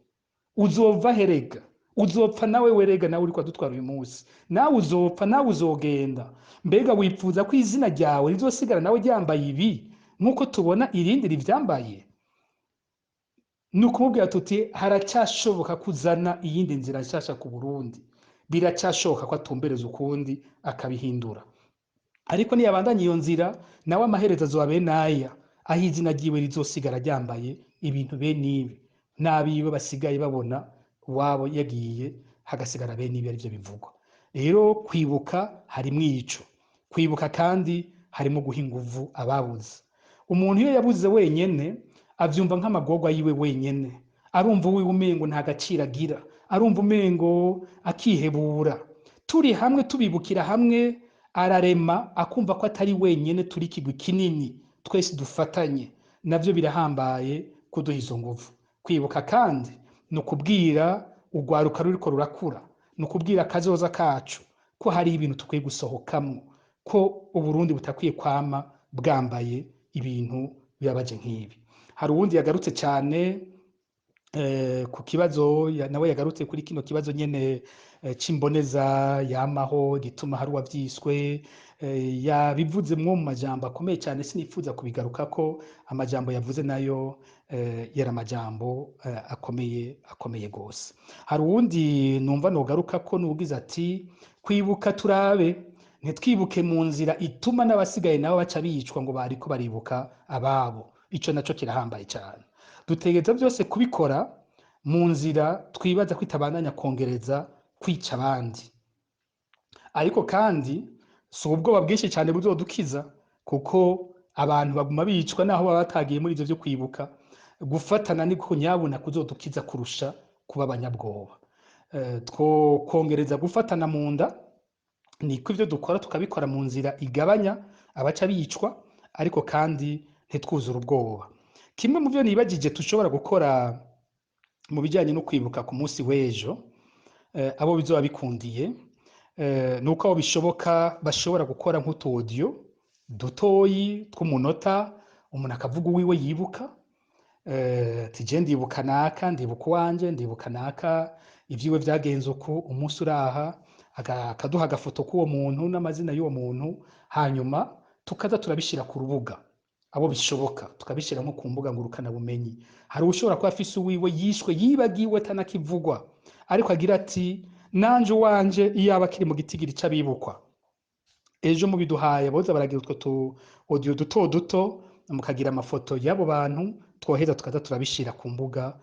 Uzova herega, uzopfa nawe werega, nawe uriko adutwara uyu munsi, nawe uzopfa, nawe uzogenda. Mbega wipfuza ko izina ryawe rizosigara nawe ryambaye ibi nk'uko tubona irindi rivyambaye? Ni ukumubwira tuti haracyashoboka kuzana iyindi nzira nshasha ku Burundi, biracyashoboka ko atumbereza ukundi akabihindura. Ariko niyabandanya iyo nzira, nawe amaherezo azoba bene aya, aho izina ryiwe rizosigara ryambaye ibintu bene ibi, n'abiwe basigaye babona uwabo yagiye, hagasigara bene ibi, arivyo bivugwa. Rero kwibuka harimwo ico. Kwibuka kandi harimo guha inguvu ababuze. Umuntu iyo yabuze wenyene avyumva nk'amagorwa yiwe wenyene, arumva uwiwe umengo nta gaciro agira, arumva umengo akihebura. Turi hamwe tubibukira hamwe, ararema akumva ko atari wenyene, turi ikigwi kinini twese dufatanye, navyo birahambaye kuduha izo nguvu. Kwibuka kandi ni ukubwira urwaruka ruriko rurakura, ni ukubwira akazoza kacu ko hari ibintu tukwiye gusohokamwo, ko Uburundi butakwiye kwama bwambaye ibintu bibabaje nk'ibi. Hari uwundi yagarutse cyane Ku kibazo nawe yagarutse kuri kino kibazo nyene c'imboneza yamaho gituma hari uwavyiswe, yabivuzemwo mu majambo akomeye cyane, sinifuza kubigarukako. Amajambo yavuze nayo yari amajambo akomeye akomeye gose. Hari uwundi numva nogarukako, nugize ati: "Kwibuka turabe ntitwibuke mu nzira ituma n'abasigaye nabo baca bicwa ngo bariko baribuka ababo." Ico naco kirahambaye cyane. Dutegereza byose kubikora mu nzira twibaza ko itabandanya kongereza kwica abandi, ariko kandi si ubwoba bwinshi cyane buzodukiza, kuko abantu baguma bicwa naho baba batagiye muri ivyo vyo kwibuka. Gufatana niko nyabuna kuzodukiza kurusha kuba abanyabwoba. Two kongereza gufatana mu nda, niko ivyo dukora tukabikora mu nzira igabanya abaca bicwa, ariko kandi ntitwuzure ubwoba. Kimwe mu byo nibagije dushobora gukora mu bijyanye no kwibuka ku munsi w'ejo, abo bizoba bikundiye, ni uko abo bishoboka bashobora gukora nk'utu audio dutoyi tw'umunota, umuntu akavuga uwiwe yibuka, ati: "Je ndibuka naka, ndibuka uwanje, ndibuka naka, ivyiwe vyagenze uku, umunsi uraha," akaduha agafoto k'uwo muntu n'amazina y'uwo muntu, hanyuma tukaza turabishira ku rubuga, abo bishoboka tukabishira nko ku mbuga ngurukanabumenyi. Hari ushobora kuba afise uwiwe yishwe yibagiwe atanakivugwa, ariko agira ati: "Nanje uwanje iyaba akiri mu gitigiri c'abibukwa." Ejo mubiduhaye, boza baragira utwo tu audio duto duto, mukagira amafoto y'abo bantu, twoheza tukaza turabishira ku mbuga,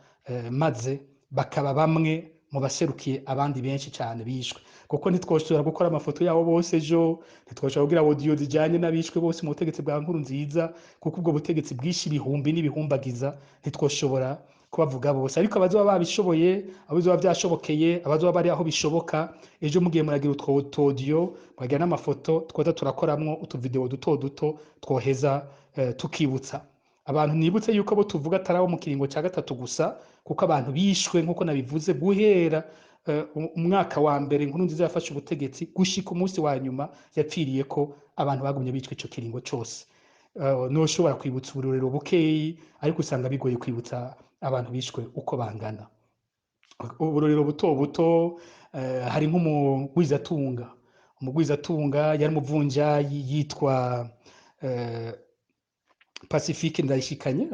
maze bakaba bamwe mu baserukiye abandi benshi cyane bishwe, kuko ntitwoshobora gukora amafoto yabo bose ejo, ntitwoshobora kugira audio zijanye n'abishwe bose mu butegetsi bwa Nkurunziza, kuko ubwo butegetsi bwishe ibihumbi n'ibihumbagiza, ntitwoshobora kubavuga bose. Ariko abazoba babishoboye, abazoba byashobokeye, abazoba bari aho bishoboka, ejo mugiye muragira utwo audio, mukagira n'amafoto, twoza turakoramwo utuvideo duto duto twoheza tukibutsa abantu. Nibutse yuko abo tuvuga atari abo mu kiringo cya gatatu gusa, kuko abantu bishwe, nk'uko nabivuze, guhera umwaka wa mbere Nkurunziza yafashe ubutegetsi gushika umunsi wa nyuma yapfiriye ko, abantu bagumye bicwa ico kiringo cose. Noshobora kwibutsa uburorero bukeyi, ariko usanga bigoye kwibutsa abantu bishwe uko bangana. Uburorero buto buto, hari nk'umugwizatunga, umugwizatunga yari umuvunjayi yitwa Pacifique Ndayishikanye.